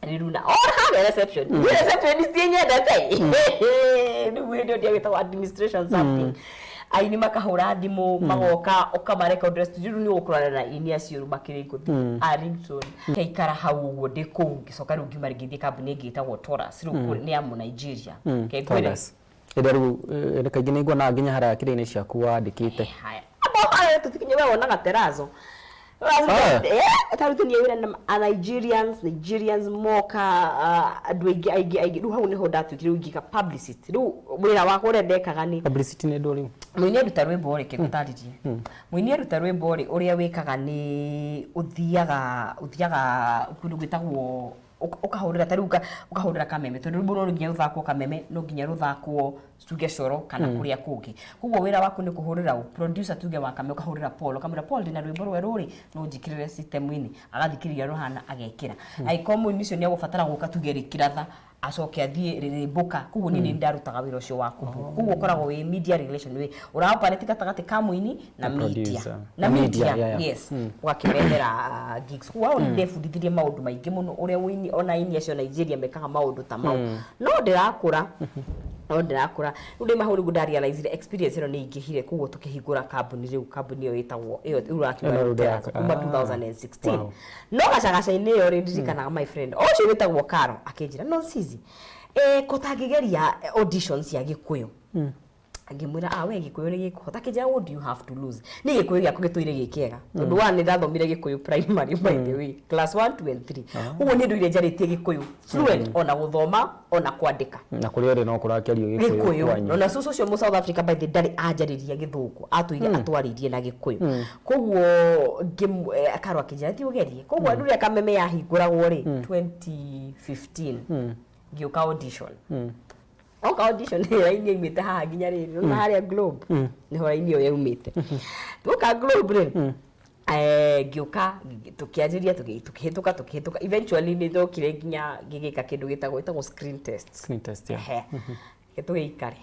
Speaker 2: Rĩu na ona harĩa reception, niĩ reception tinyendete rĩu hĩndĩ ĩyo ndiagĩtagwo administration something, aini makahũra thimũ magoka ũkamarekodera studio. Rĩu nĩ ũgũkorana na aini acio rĩu makĩrĩ ngũthi a ringtone ngaikara hau ũguo ndĩ kũu. Ngĩcoka rĩu ngiuma ngĩthiĩ kambuni ĩngĩ ĩtagwo Taurus, rĩu nĩ ya Mũnigeria. Reke ngwĩre.
Speaker 1: Taurus. Ĩrĩa rĩu kaingĩ nĩ nguonaga nginya harĩa kĩrĩa-inĩ ciaku wandĩkĩte.
Speaker 2: Haya. Abo haya tutikinye we wonaga terazo. Tarutania wĩra na a Nigerians, Nigerians moka, andũ aingĩ aingĩ aingĩ. Rĩu hau nĩho ndatuĩkire rĩu ngĩka publicity. Rĩu wĩra wakwa ũrĩa ndekaga nĩ
Speaker 1: Publicity nĩ ndũ rĩu?
Speaker 2: Mũini aruta rwĩmbo rĩ, ngũtarĩrie. Mũini aruta rwĩmbo rĩ, ũrĩa wĩkaga nĩ ũthiaga kũndũ gwĩtagwo ũkahũrĩra ta rĩu ũkahũrĩra Kameme, tondũ rwĩmbo no nginya rũthakwo Kameme, no nginya rũthakwo tuge Coro kana kũrĩa kũngĩ. Koguo wĩra waku nĩ kũhũrĩra ũ producer tuge wa Kameme, ũkahũrĩra Paul, ũkamwĩra, "Paul, ndĩna rwĩmbo rwerũ rĩ, no njĩkĩrĩre system-inĩ?" Agathikĩrĩria rũhana agekĩra. Angĩkorwo mũini ũcio nĩ egũbatara gũka tuge rĩkiratha acoke athiĩ rĩrĩmbũka. Koguo niĩ nĩ ndarutaga wĩra ũcio wa kũbook. Koguo ũkoragwo wĩ media relation, wĩ ũraoperate gatagatĩ ka mũini na
Speaker 1: Na
Speaker 2: media.
Speaker 1: Producer.
Speaker 2: Na
Speaker 1: Na
Speaker 2: media,
Speaker 1: media, yeah.
Speaker 2: Yes, ũgakĩmethera gigs. Koguo hau nĩ ndebundithirie maũndũ maingĩ mũno, ũrĩa ũini ona aini acio a Nigeria mekaga maũndũ ta mau. No ndĩrakũra rĩu ndĩ mahau nĩguo ndarealizire experience ĩno nĩ ingĩhire. Koguo tũkĩhingũra kambuni. Rĩu kambuni ĩyo ĩtagwo ĩyo rĩu ũrakiuga
Speaker 1: Ĩno rĩu
Speaker 2: Terrace, kuma 2016. No gacagaca-inĩ ĩyo rĩ, ndirikanaga my friend o ũcio wĩtagwo Karo akĩnjĩra, "No Cici, ko tangĩgeria auditions cia Gĩkũyũ?" Ngĩmwĩra, "Ah, we Gĩkũyũ nĩ gĩkũhota." Akĩnjĩra, "What do you have to lose?" Niĩ Gĩkũyũ gĩakwa gĩtũire gĩ kĩega, tondũ wa nĩ ndathomire Gĩkũyũ primary, by the way, class 1, 2 and 3. Ũguo niĩ ndũire njarĩtie Gĩkũyũ fluent, ona gũthoma ona kwandĩka.
Speaker 1: Na kũrĩa ũrĩ no kũrakĩario Gĩkũyũ
Speaker 2: Gĩkũyũ
Speaker 1: kwanyu.
Speaker 2: Ona cũcũ ũcio mũ South Africa, by the ndarĩ anjarĩria Gĩthũngũ, atũire atwarĩirie na Gĩkũyũ. Koguo Karo akĩnjĩra, "Thiĩ ũgerie." Koguo rĩrĩa Kameme yahingũragwo rĩ 2015, ngĩũka audition. Oka audition, raini yaumĩte haha nginya rĩrĩ na harĩa Globe nĩho raini ĩyo yaumĩte. Tuoka Globe rĩ, ngĩũka tũkĩanjĩria tũkĩhĩtũka tũkĩhĩtũka. Eventually nĩ ndokire nginya ngĩgĩka kĩndũ gĩtagwo screen test.
Speaker 1: Screen test, yeah.
Speaker 2: Ehe. Reke tũgĩikare,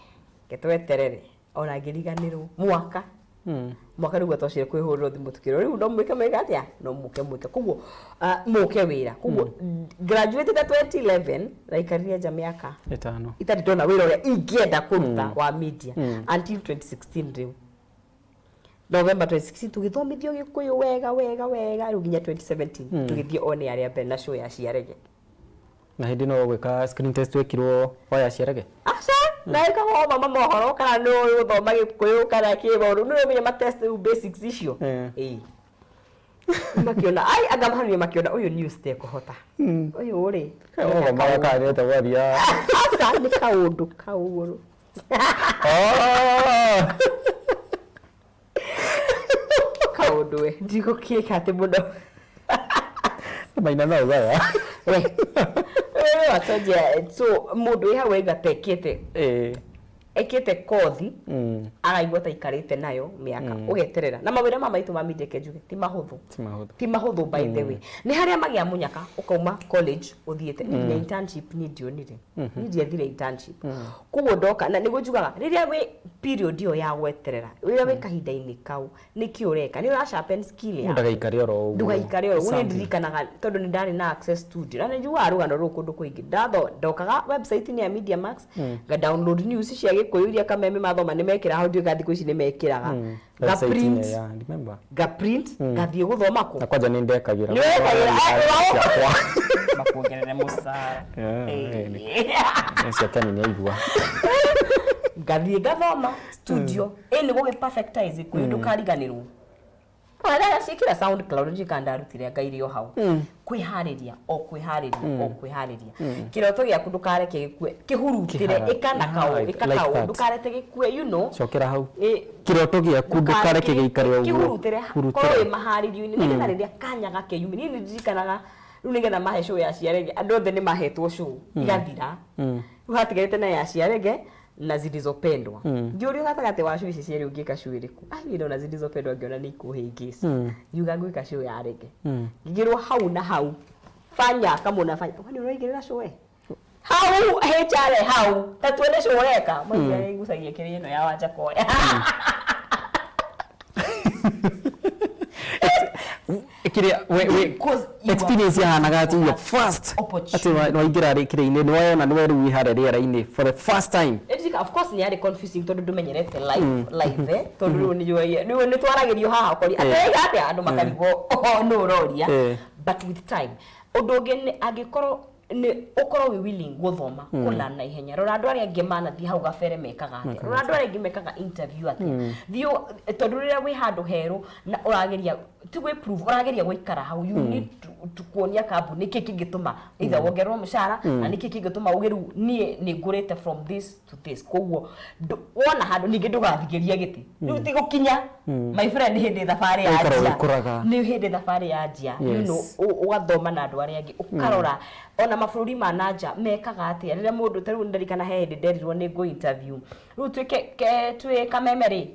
Speaker 2: reke tweterere, ona ngĩriganĩrwo mwaka mwaka rĩu twacire kwĩhũrĩrwo thimũ tukĩrwo rĩu no mwĩke mwĩke atĩa, no mũke mwĩke. Koguo mũke wĩra. Koguo graduated 2011, ndaikarire nja mĩaka
Speaker 1: 5
Speaker 2: itarĩ ndona wĩra ũrĩa ingĩenda kũruta wa media until 2016. Rĩu November 2016 tũgĩthomithio Gĩkũyũ wega wega wega, rĩu nginya 2017 tũgĩthiĩ one arĩa mbere na show ya Ciarege.
Speaker 1: Na hĩndĩ no gwĩka screen test wekirwo waya Ciarege?
Speaker 2: Aca, na ĩkagwo gũthoma mohoro kana nĩ ũĩ gũthoma Gĩkũyũ kana kĩ maũndũ nĩ ũmenya ma test rĩu basics icio. Ĩĩ, makiona ai anga mahanire makiona ũyũ news tekũhota ũyũ rĩ.
Speaker 1: Ũgombaga kana nĩ gwathia?
Speaker 2: Aca, nĩ kaũndũ kaũndũ.
Speaker 1: Oh!
Speaker 2: Kaũndũ we ndigũkĩka atĩ mũno.
Speaker 1: Maina no ũgaya.
Speaker 2: We we wacenjia, so mũndũ wĩ hau aiga ta ekĩte ekĩte kothi, agaigua ta aikarĩte nayo mĩaka, ũgeterera na mawĩra ma maitũ ma media ke njuge ti mahũthũ.
Speaker 1: Ti mahũthũ.
Speaker 2: Ti mahũthũ. By the way, nĩ harĩa magĩa mũnyaka ũkauma college ũthiĩte nginya internship, niĩ ndionire, niĩ ndiathire internship. Koguo ndoka na nĩguo njugaga rĩrĩa wĩ period ĩyo ya gweterera rĩrĩa wĩ kahinda-inĩ kau nĩkĩ ũreka nĩ ũra sharpen skill yaku.
Speaker 1: Ndagaikare oro ũguo.
Speaker 2: Ndũgaikare oro ũguo. Nĩ
Speaker 1: Something.
Speaker 2: ndirikanaga tondũ nĩ ndarĩ na access studio na nĩ njugaga rũgano rũrũ kũndũ kũingĩ. Ndatho ndokaga website-inĩ ya Media Max, nga download news cia Gĩkũyũ iria Kameme mathoma nĩ mekĩraga hau, ndiũĩ kana thikũ ici nĩ mekĩraga, nga
Speaker 1: Website-inĩ,
Speaker 2: print,
Speaker 1: yeah, remember.
Speaker 2: Nga print, ngathiĩ gũthoma kũ.
Speaker 1: Na kwanja nĩ ndekagĩra.
Speaker 2: Nĩ wekagĩra?
Speaker 1: Ciakwa.
Speaker 2: Makuongerere mũcara.
Speaker 1: Yeah, cia Kenya nĩ aigua.
Speaker 2: Ngathiĩ ngathoma studio ĩ nĩ gũgĩ perfectize Gĩkũyũ ndũkariganĩrwo. Ciĩkĩra SoundCloud, ndiũĩ kana ndarutire anga irĩ o hau. Kwĩharĩria o kwĩharĩria o kwĩharĩria. Kĩroto gĩaku ndũkareke gĩkue, kĩhurutĩre. Ĩka na kaũ, ĩka
Speaker 1: Like
Speaker 2: kaũ,
Speaker 1: that.
Speaker 2: ndũkareke gĩkue.
Speaker 1: Cokera hau. Kĩroto gĩaku ndũkareke gĩikare ũguo.
Speaker 2: Kĩhurutĩre, korwo wĩ maharĩrio-inĩ, nĩgetha rĩrĩa kanya gakeyumĩria. Niĩ nĩ ndirikanaga rĩu nĩgetha mahe show ya Ciarege, andũ othe nĩ mahetwo show igathira, rĩu hatigarĩte na ya Ciarege na Zilizopendwa. Ngĩũrio, gatagatĩ wa show ici cierĩ ũngĩka show ĩrĩkũ? Ai, niĩ ndona Zilizopendwa ngĩona nĩ ikũhĩngĩca, ngiuga ngwĩka show ya Rege. Ngĩrwo hau na hau, fanya kama unafanya, kwani ũraigĩrĩra show ĩ hau HR hau ta tuone show ũreka maigua igucagia kĩrĩa ĩno ya Wanjakoya.
Speaker 1: Kĩrĩa we
Speaker 2: Because you are-
Speaker 1: experience yahanaga atĩ your first
Speaker 2: Opportunity.
Speaker 1: atĩ waingĩra kĩrĩa-inĩ, nĩ wayona nĩ we rĩu wĩ harĩa rĩera-inĩ for the first time.
Speaker 2: Ndirika, of course nĩ yarĩ confusing tondũ ndũmenyerete live live, tondũ rĩu nĩ rĩu nĩ twaragĩrio haha ũkori atĩ atĩa andũ makarigwo oh, nũ ũroria. But with time, ũndũ ũngĩ nĩ angĩkorwo nĩ ũkorwo wĩ willing gũthoma kũna na ihenya, rora andũ arĩa angĩ manathiĩ hau gabere mekaga atĩa, rora andũ arĩa angĩ mekaga interview atĩa, thiĩ tondũ rĩrĩa wĩ handũ herũ na ũrageria ti gwĩ prove, ũrageria gũikara hau, you need to kuonia kambuni nĩkĩ kĩngĩtũma either wongererwo mũcara na nĩkĩ kĩngĩtũma uge rĩu niĩ nĩ ngũrĩte from this to this. Koguo wona handũ ningĩ ndũgathikĩrie gĩtĩ rĩu ti gũkinya, my friend, hĩndĩ thabarĩ
Speaker 1: Ũgaikara
Speaker 2: yanjia.
Speaker 1: ũgĩkũraga.
Speaker 2: Nĩ hĩndĩ thabarĩ yanjia you know, ũgathoma na andũ arĩa angĩ, ũkarora ona mabũrũri ma nanja mekaga atĩa. Rĩrĩa mũndũ ta rĩu ndarikana he hĩndĩ nderirwo nĩ ngũ interview rĩu twĩke twĩ Kameme rĩ,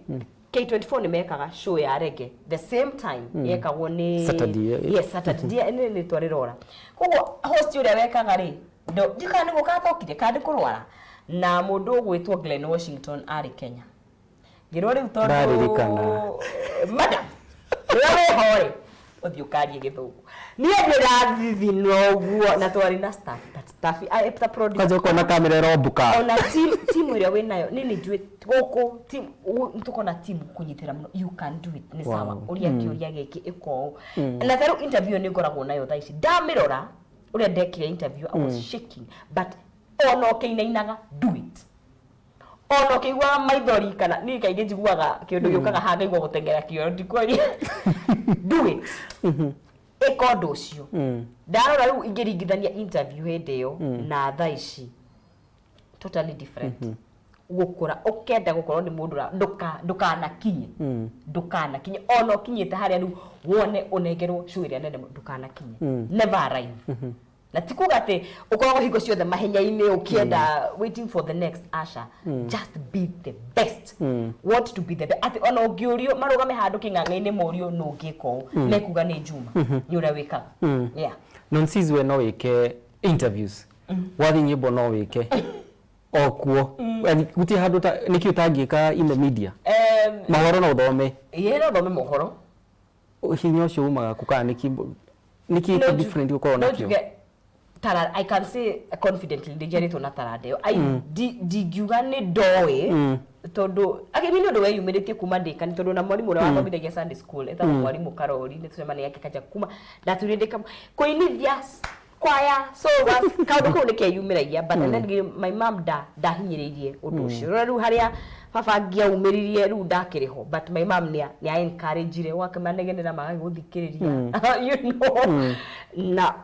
Speaker 2: K24 nĩ mekaga show ya reggae the same time yekagwo nĩ
Speaker 1: Saturday, eh.
Speaker 2: Yes, Saturday. Nĩ rĩtwa rĩrora. Koguo host ũrĩa wekaga rĩ, ndikana nĩ gũka atokire kana nĩ kũrwara, na mũndũ ũgwĩtwo Glenn Washington arĩ Kenya. Ngĩrwo rĩu tondũ
Speaker 1: Ndaririkana.
Speaker 2: Madam, rĩrĩa wĩho rĩ, ũthiĩ ũkarie gĩthũngũ. Niĩ ndĩrathithina ũguo na twarĩ na staff, but staff ta producer
Speaker 1: Kwanza ũkona kamera ĩrombũka.
Speaker 2: Ona team ĩrĩa wĩnayo nĩ njũĩ gũkũ team nĩtũkorwo team kũnyitĩra mũno. You can do it, nĩ sawa. Ũria kĩũria gĩkĩ, ĩka ũũ. Na ta rĩu interview ĩyo nĩ ngoragwo nayo thaa ici, ndamĩrora ũrĩa ndekire interview, I was shaking, but ona ũkĩinainaga, do it. Ona ũkĩiguaga maithori, kana niĩ kaingĩ njiguaga kĩũndũ gĩũkaga haha ngaigua gũteng'era kĩoro, ndikwaria, do it, ĩka ũndũ ũcio. Ndarora rĩu ingĩringithania interview hĩndĩ ĩyo na thaa ici, totally different. Gũkũra ũkenda gũkorwo nĩ mũndũ ndũkanakinye, ndũkanakinye ona ũkinyĩte harĩa rĩu wone ũnengerwo show ĩrĩa nene mũno, ndũkanakinye, never arrive. Na ti kuga atĩ ũkoragwo hingo ciothe mahenya-inĩ ũkĩenda waiting for the next asha. Just be the best, want to be the best, atĩ ona ũngĩũrio marũgame handũ kĩng'ang'a-inĩ mũrio nũ ũngĩka ũũ, mekuga nĩ Juma, nĩ ũrĩa wĩkaga, yeah.
Speaker 1: Nonsis, we no wĩke interviews, wathi nyĩmbo no wĩke o kuo. Yaani gũtirĩ handũ ta nĩkĩ ũtangĩka in the media? Mohoro no ũthome?
Speaker 2: Ĩĩ, no thome mohoro.
Speaker 1: Hinya ũcio umaga kũ, kana nĩkĩ nĩkĩ
Speaker 2: No
Speaker 1: different gũkorwo
Speaker 2: no
Speaker 1: nakĩo?
Speaker 2: njuge tara, I can say confidently ndĩnjiarĩtwo na taranda ĩyo. Ndingiuga nĩ ndoĩ tondũ akĩmi nĩ ũndũ weyumĩrĩtie kuma ndĩkani, tondũ na mwarimũ ũrĩa wathomithagia Sunday school etagwo mwarimũ Karori, nĩ tũcemanagia kanja kuma ndatũire ndĩ kũinithia kwaya, so kaũndũ kau nĩ keyumĩragia. But and then my mom ndahinyĩrĩirie ũndũ ũcio. Rora rĩu harĩa baba angĩaumĩririe, rĩu ndakĩrĩ ho, but my mom nĩ nĩ encourage wakĩmanegenera magagũthikĩrĩria na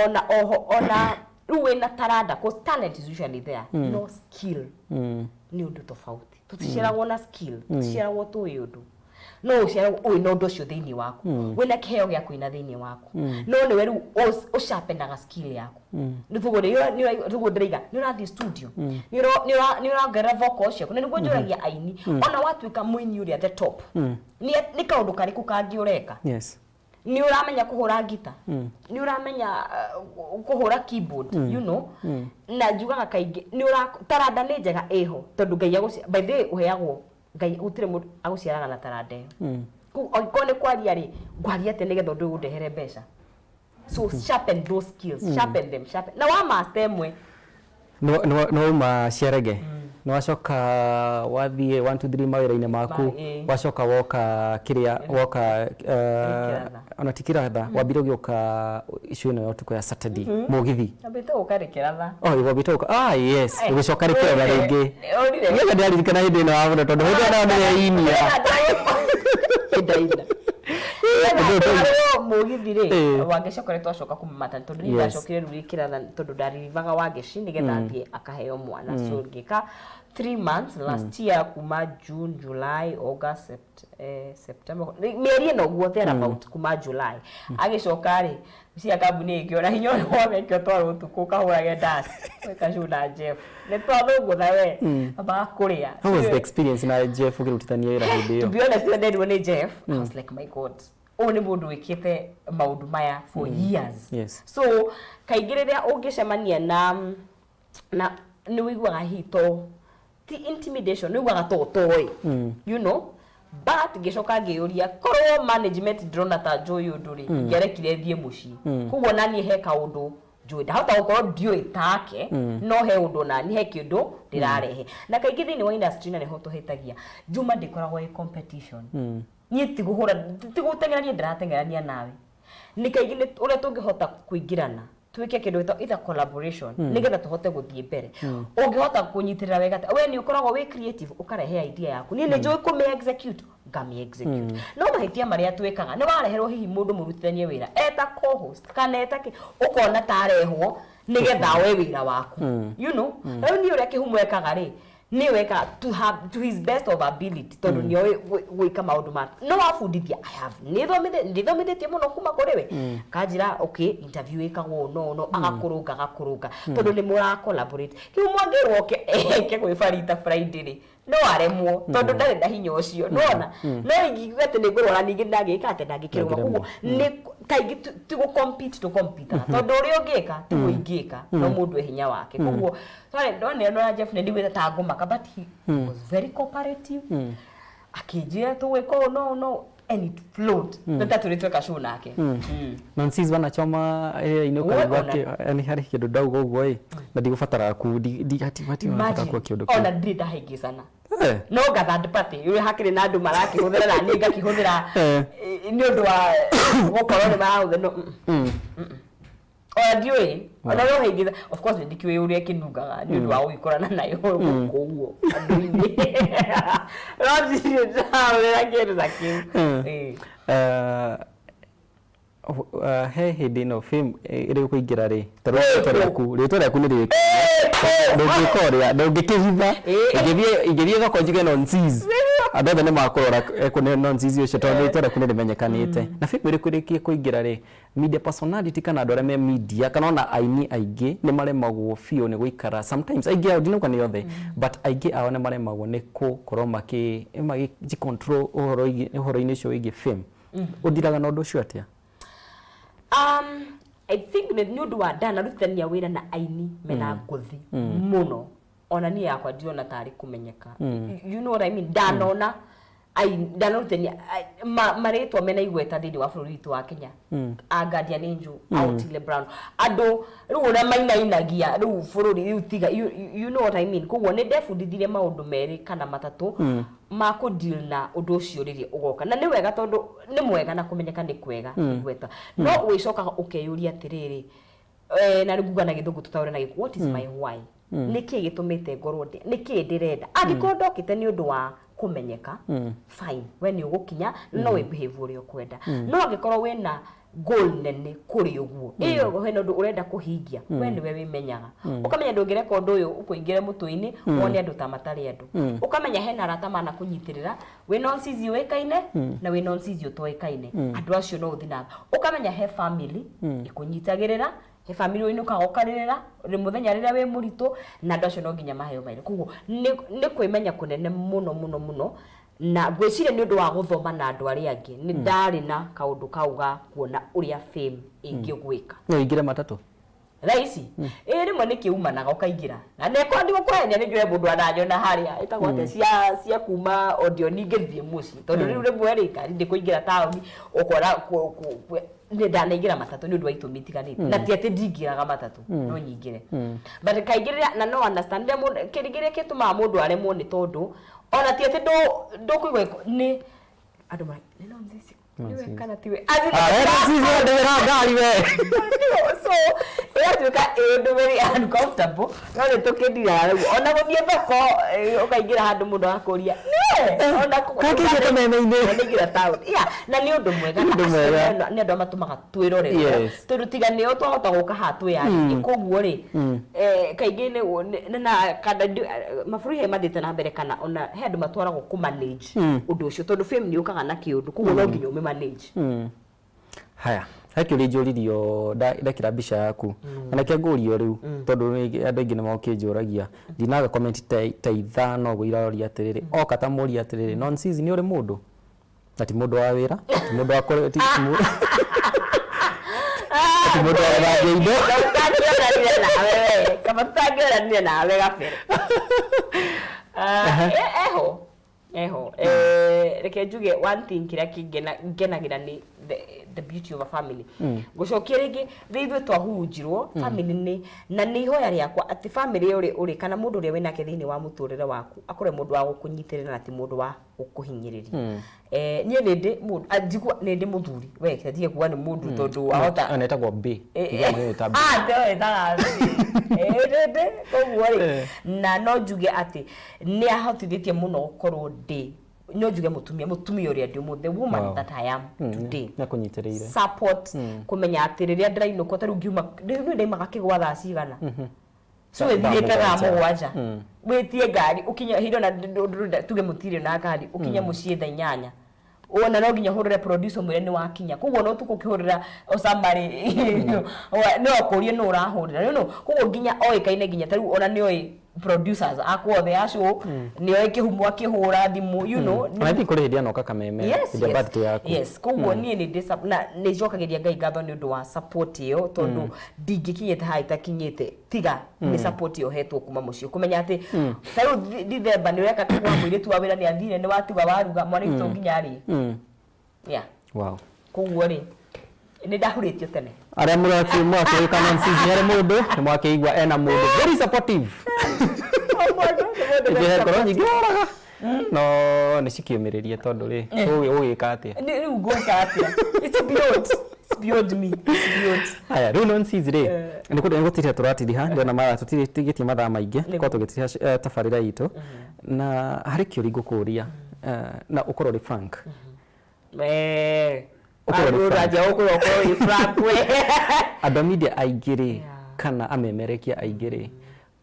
Speaker 2: ona oho ona rĩu wĩna taranda, cause talent is usually there, no skill nĩ ũndũ tofauti. Tũticiaragwo na skill, tũticiaragwo tũĩ ũndũ, no ũciaragwo ũĩ na ũndũ ũcio thĩinĩ waku. Wĩna kĩheo gĩa kũina thĩinĩ waku, no nĩwe rĩu ũsharpenaga skill yaku. Nĩ tuguo nĩ tuguo ndĩraiga nĩ ũrathiĩ studio, nĩ ũrongerera vocal ciaku. Na nĩguo njũragia aini, ona watuĩka mũini ũrĩa the top, nĩ kaũndũ karĩkũ kangĩ ũreka? Nĩ ũramenya kũhũra ngita, nĩ ũramenya kũhũra keyboard. Na njugaga kaingĩ nĩ ũra taranda nĩ njega ĩho, tondũ Ngai by the way ũheagwo Ngai, gũtirĩ mũndũ agũciaraga na taranda ĩyo. Koguo angĩkorwo nĩ kwaria rĩ, ngwaria atĩa nĩgetha ũndũ ũyũ ũndehere mbeca? So sharpen those skills, sharpen them, sharpen na wa master ĩmwe.
Speaker 1: Nĩ wauma Ciarege, nĩ wacoka wathiĩ 1 2 3 mawĩra-inĩ maku. Wacoka woka kĩrĩa woka
Speaker 2: Kĩratha.
Speaker 1: Ona ti kĩratha, wambire ũgĩũka issue ĩno ya ũtukũ ya Saturday mũgithi.
Speaker 2: Ambĩte gũka rĩkĩratha.
Speaker 1: Oh, wambĩte gũka, ah yes, ũgĩcoka rĩkĩratha rĩngĩ.
Speaker 2: Ũrire.
Speaker 1: Nĩgetha ndĩraririkana hĩndĩ ĩno ya mũno, tondũ hĩndĩ ĩyo nayo nĩwe inia.
Speaker 2: Ndaina. Nĩgetha mũgithi rĩ, Wangeci akoretwo acoka kuma maternity, tondũ niĩ ndacokire rĩu gĩkĩra tondũ ndaririvaga Wangeci nĩgetha athiĩ akaheo mwana. So ngĩka 3 months last year, kuma June, July, August, September, mĩeri ĩno ũguo, thereabout, kuma July. Agĩcoka rĩ, cia kambuni ĩngĩona hinya ũyũ wothe ĩkĩo twarwo ũtukũ ũkahũrage ndaci weka show na Jeff nĩ twathũngũtha we ambaga kũrĩa.
Speaker 1: How was the experience na Jeff ũkĩrutithania wĩra hĩndĩ
Speaker 2: To
Speaker 1: ĩyo?
Speaker 2: be honest, when nderirwo nĩ Jeff, I was like, "My God, ũyũ nĩ mũndũ wĩkĩte maũndũ maya for years." So kaingĩ rĩrĩa ũngĩcemania na nĩ ũiguaga hihi to ti intimidation, nĩ ũiguaga to toĩ, but ngĩcoka ngĩyũria, korwo management ndĩrona ta njũĩ ũndũ rĩ, ngĩarekire thiĩ mũciĩ. Koguo naniĩ he kaũndũ njũĩ, ndahota gũkorwo ndiũĩ take, no he ũndũ nani he kĩndũ ndĩrarehe. Na kaingĩ thĩinĩ wa industry, na nĩho tũhĩtagia, Juma, ndĩkoragwo ĩ competition. Niĩ ti kũhũra, ti gũteng'erania ndĩrateng'erania nawe. Nĩ kaingĩ nĩ ũrĩa tũngĩhota kũingĩrana twĩke kĩndũ gĩtagwo either collaboration, nĩgetha tũhote gũthiĩ mbere. Ũngĩhota kũnyitĩrĩra wega atĩa, we nĩ ũkoragwo wĩ creative, ũkarehe idea yaku, niĩ nĩ njũĩ kũmĩ execute, ngamĩ execute. No mahĩtia marĩa twĩkaga nĩ wareherwo hihi mũndũ mũrutithanie wĩra eta co-host kana eta kĩ, ũkona ta arehwo nĩgetha oe wĩra waku. Rĩu niĩ ũrĩa Kĩhumo ekaga rĩ, nĩ weka to his best of ability, tondũ nĩ oĩ gwĩka maũndũ ma no wabundithia. I have nĩthomithĩtie mũno kuma kũrĩ we. Kanjĩra, "Okay, interview ĩkagwo ũũ no no," agakũrũnga agakũrũnga, tondũ nĩ mũra collaborate. Kĩu mwangĩrwo oke eke gwĩ Farita Friday rĩ, no aremwo tondũ ndarĩ na hinya ũcio nona. No ingiuga atĩ nĩ ngũrwara, ningĩ ndangĩka atĩ ndangĩkĩrũga. Koguo nĩ kaingĩ ti gũ compete tũ compete, tondũ ũrĩa ũngĩka tiguo ingĩka, no mũndũ e hinya wake. Koguo sorry, ndonire na Jeff nĩ ndigwĩte ta ngũmaka, but he was very cooperative. Akĩnjĩra tũgwĩka ũũ no no and it flowed. Nĩ ta tũrĩ tweka show nake.
Speaker 1: Nonsis wanachoma ĩrĩa
Speaker 2: We
Speaker 1: ũkaigua
Speaker 2: ona-
Speaker 1: yani harĩ kĩndũ ndauga ũguo ĩ, na ndigũbatara ku hati hati
Speaker 2: Imagine,
Speaker 1: kuwa kĩũndũ kĩu.
Speaker 2: Ona ndirĩ ndahĩngĩcana.
Speaker 1: Eh.
Speaker 2: No nga third party rĩu hakĩrĩ na andũ marakĩhũthĩra na niĩ ngakĩhũthĩra nĩ ũndũ wa gũkorwo nĩ marahũthĩra no ona ndiũĩ ona no hĩngĩca. Of course nĩ ndikĩũĩ ũrĩa ĩkĩnungaga nĩ ũndũ wa gũgĩkorana nayo gũkũ ũguo andũ-inĩ, no ndirĩ ndahũthĩra kĩndũ ta kĩu.
Speaker 1: He hĩndĩ ĩno fame ĩrĩ kũingĩra rĩ, tondũ rĩtwa rĩaku nĩ rĩũĩkaine, ndũngĩka ũrĩa ndũngĩkĩhitha. Ingĩthiĩ thoko njuge Nonsis, andũ othe nĩ makũrora ekũ Nonsis ũcio, tondũ rĩtwa rĩaku nĩ rĩmenyekanĩte. Na fame ĩrĩ kũrĩkia kũingĩra rĩ, media personality kana andũ arĩa me media kana ona aini aingĩ nĩ maremagwo biũ nĩ gũikara sometimes. Aingĩ ao, ndinauga nĩ othe, but aingĩ ao nĩ maremagwo nĩ gũkorwo makĩ control ũhoro-inĩ ũcio wĩgiĩ fame. Ũndiraga na ũndũ ũcio atĩa?
Speaker 2: I think nĩ ũndũ wa ndanarutithania wĩra na aini mena ngũthi mũno, ona niĩ yakwa ndirona tarĩ kũmenyeka, you know what I mean? Ndanona ndanarutithania marĩtwa mena igweta thĩinĩ wa bũrũri witũ wa Kenya, a Guardian Angel, a Otile Brown, andũ rĩu ũrĩa mainainagia rĩu bũrũri rĩu tiga, you know what I mean? Koguo nĩ ndebundithirie maũndũ merĩ kana matatũ ma kũ deal na ũndũ ũcio rĩrĩa ũgoka. Na nĩ wega, tondũ nĩ mwega na kũmenyeka nĩ kwega igweta, no wĩcokaga ũkeyũria atĩrĩrĩ, na nguga na Gĩthũngũ tũtaũre na Gĩkũyũ, what is my why? Nĩ kĩĩ gĩtũmĩte ngorwo ndĩ? Nĩ kĩĩ ndĩrenda? Angĩkorwo ndokĩte nĩ ũndũ wa kũmenyeka, fine, we nĩ ũgũkinya, no wĩ behave ũrĩa ũkwenda. No angĩkorwo wĩna goal nene kũrĩ ũguo, ĩyo hena ũndũ ũrenda kũhingia, we nĩwe wĩmenyaga, ũkamenya ndũngĩreka ũndũ ũyũ ũkũingĩre mũtwe-inĩ wone andũ ta matarĩ andũ. Ũkamenya hena arata mana kũnyitĩrĩra wĩ Nonsizi ũĩkaine na wĩ Nonsizi ũtoĩkaine, andũ acio no ũthiĩ na ũkamenya he family ĩkũnyitagĩrĩra, he family ũinũkaga ũkarĩrĩra rĩ mũthenya rĩrĩa wĩ mũritũ, na andũ acio no nginya maheo maire. Koguo nĩ kwĩmenya kũnene mũno mũno mũno. Na ngwĩciria nĩ ũndũ wa gũthoma na andũ arĩa angĩ, nĩ ndarĩ na kaũndũ kau ga kuona ũrĩa fame ĩngĩgwĩka.
Speaker 1: No ingĩre matatũ?
Speaker 2: Thaa ici ĩ rĩmwe nĩ kĩumanaga ũkaingĩra na nekorwo ndigũkũhenia, nĩ njũe mũndũ ananyona harĩa ĩtagwo atĩa cia kuma Odeon ngĩthiĩ mũciĩ, tondũ rĩu rĩmwe rĩ ngari ndĩkũingĩra taũni, ũkora nĩ ndanaingĩra matatũ nĩ ũndũ wa itũmi itiganĩte. Na ti atĩ ndingĩraga matatũ, no nyingĩre, but kaingĩ rĩrĩa na no understand rĩrĩa mũndũ kĩndũ kĩrĩa gĩtũmaga mũndũ aremwo nĩ tondũ ona ti atĩ ndũkũigua nĩ andũ ma nĩ Nonsizi nĩwe kana tiwe. As in,
Speaker 1: Ah, we Nonsizi ndĩra ngari we.
Speaker 2: So ĩyo Ĩgatuĩka ĩ ũndũ very uncomfortable, no nĩ tũkĩndiraga rĩu. Ona gũthiĩ thoko, ũkaingĩra handũ mũndũ agakũria nĩwe ona
Speaker 1: Kakĩingĩra kameme-inĩ.
Speaker 2: Nĩingĩra town. Yeah, na nĩ ũndũ mwega, na
Speaker 1: Ũndũ
Speaker 2: acio
Speaker 1: mwega.
Speaker 2: nĩ andũ arĩa matũmaga twĩrorerwo, tondũ tiga nĩo twahota gũka haha twĩyarĩrie. Koguo rĩ, kaingĩ nĩ na kana mabũrũri he mathiĩte na mbere, kana ona he andũ matwaragwo kũ manage ũndũ ũcio, tondũ fame nĩ yũkaga na kĩũndũ, koguo no nginya ũmĩ manage.
Speaker 1: Haya, he kĩũria njũririo ndekĩra mbica yaku, na nĩkĩo ngũrio rĩu, tondũ andũ aingĩ nĩ makĩnjũragia. Ndinaga comment ta 5 ũguo iraroria atĩrĩrĩ, oka ta mũria atĩrĩrĩ, Nonsizi nĩ ũrĩ mũndũ na ti mũndũ wa wĩra, ti mũndũ wa kũrĩ, ti mũndũ wa gũthambia indo.
Speaker 2: Tũtangĩonanire nawe we, kaba tũtangĩonanire nawe gabere. Ah, eho. Reke njuge one thing, kĩrĩa ngenagĩra nĩ the beauty of a family. Ngũcokia rĩngĩ, rĩ ithuĩ twahurunjirwo family nĩ na nĩ ihoya rĩakwa atĩ family ũrĩ kana mũndũ ũrĩa wĩnake thĩinĩ wa mũtũrĩre waku akorwe mũndũ wa gũkũnyitĩrĩra na ti mũndũ wa gũkũhinyĩrĩria. Niĩ nĩ ndĩ mũndũ, njigua nĩ ndĩ mũthuri we tige kuga nĩ mũndũ, tondũ wahota
Speaker 1: Ona etagwo B. Igua nĩ ta B.
Speaker 2: Ah, ndio ĩtaga ndĩ koguo rĩ, na no njuge atĩ nĩ ahotithĩtie mũno gũkorwo ndĩ, no njuge mũtumia ũrĩa ndĩ ũmũthĩ, the woman that I am today.
Speaker 1: Nĩ akũnyitĩrĩire.
Speaker 2: Support, kũmenya atĩ rĩrĩa ndĩrainũka, ta rĩu ngiuma rĩu ndaimaga kĩgwa thaa cigana, so
Speaker 1: Thaa
Speaker 2: wĩthiĩte thaa
Speaker 1: 7.
Speaker 2: 7, wĩtie ngari ũkinye hĩndĩ ona tuge mũtirĩ na ngari, ũkinye mũciĩ thaa 8, ona no nginya ũhũrĩre producer ũmwĩre nĩ wakinya. Koguo no ũtukũ ũkĩhũrĩra Osama rĩ, no akũrie nũ ũrahũrĩra, koguo nginya oĩkaine, nginya ta rĩu ona nĩ oĩ producers akwa othe a show, nĩ oĩ kĩhumo akĩhũra thimũ.
Speaker 1: Ona I think kũrĩ hĩndĩ anoka Kameme, hĩndĩ ya birthday yaku.
Speaker 2: Yes, koguo niĩ nĩ ndĩ na nĩ njokagĩria Ngai ngatho nĩ ũndũ wa support ĩyo, tondũ ndingĩkinyĩte haha itakinyĩte tiga nĩ support ĩyo hetwo kuma mũciĩ, kũmenya atĩ ta rĩu Dithemba nĩ ũreka kĩgwa, mũirĩtu wa wĩra nĩ athire, nĩ watiga waruga, mwana witũ nginya arĩe. Yeah. Koguo rĩ, nĩ ndahurĩtio tene.
Speaker 1: Arĩa mũrakĩũka Nonsizi nĩ arĩ mũndũ, nĩ mwakĩigua ena mũndũ very supportive. Ingĩ ngoro nyingĩ oraga no nĩ cikĩũmĩrĩrie, tondũ rĩ, ũgĩka atĩa?
Speaker 2: Rĩu ngwĩka atĩa? It's beyond me, it's beyond.
Speaker 1: Haya, rĩu Nonsizi rĩ, nĩ gũtiriha tũratiriha, ndĩrona mathaa tũtirigĩtie mathaa maingĩ korwo tũgĩtiriha tabarĩra itũ, na harĩ kĩũria ngũkũria, na ũkorwo ũrĩ frank. Ũkorwo ũrĩ frank.
Speaker 2: Ũranjia gũkorwo ũkorwo wĩ frank we.
Speaker 1: Andũ a media aingĩ rĩ, kana amemerekia aingĩ rĩ,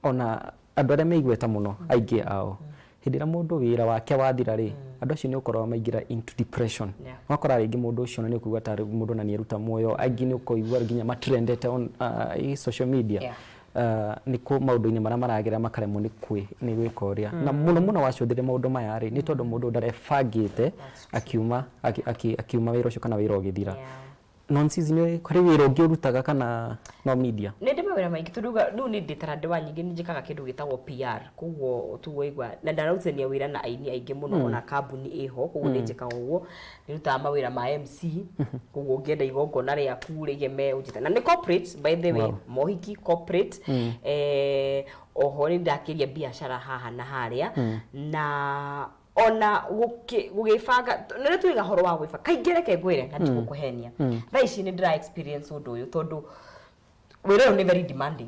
Speaker 1: ona andũ arĩa meigweta mũno, aingĩ ao, hĩndĩ ĩrĩa mũndũ wĩra wake wathira rĩ, andũ acio nĩ ũkoraga maingĩra into depression. Ũgakora rĩngĩ mũndũ ũcio ona nĩ ũkũigua tarĩ mũndũ ona nĩ eruta muoyo. Angĩ nĩ ũkũigua nginya matrendete on social media. Nĩ kũ maũndũ-inĩ marĩa maragerera makaremwo nĩ gwĩka ũrĩa, na mũno mũno wacũthĩrĩria maũndũ maya rĩ, nĩ tondũ mũndũ ndarebangĩte akiuma wĩra ũcio kana wĩra ũgĩthira. Nonsizi, nĩ harĩ wĩra ũngĩ ũrutaga kana no media?
Speaker 2: Nĩ ndĩ mawĩra maingĩ, tondũ rĩu nĩ ndĩ tarandĩ wa nyingĩ, nĩ njĩkaga kĩndũ gĩtagwo PR, koguo tu waigua na ndarutithania wĩra na aini aingĩ mũno, ona kambuni ĩho, koguo nĩ njĩkaga ũguo. Nĩ ndutaga mawĩra ma MC, koguo ũngĩenda igongona rĩaku rĩgeme ũnjĩte, na nĩ corporate, by the way. Mohiki corporate, oho nĩ ndakĩria biacara haha na harĩa, na ona gũgĩbanga nĩ tuiga horo wa gwĩbanga kaingĩ. Reke ngwĩre na ndigũkũhenia, thaa ici nĩ ndĩra experience ũndũ ũyũ, tondũ wĩra ũyũ nĩ very demanding.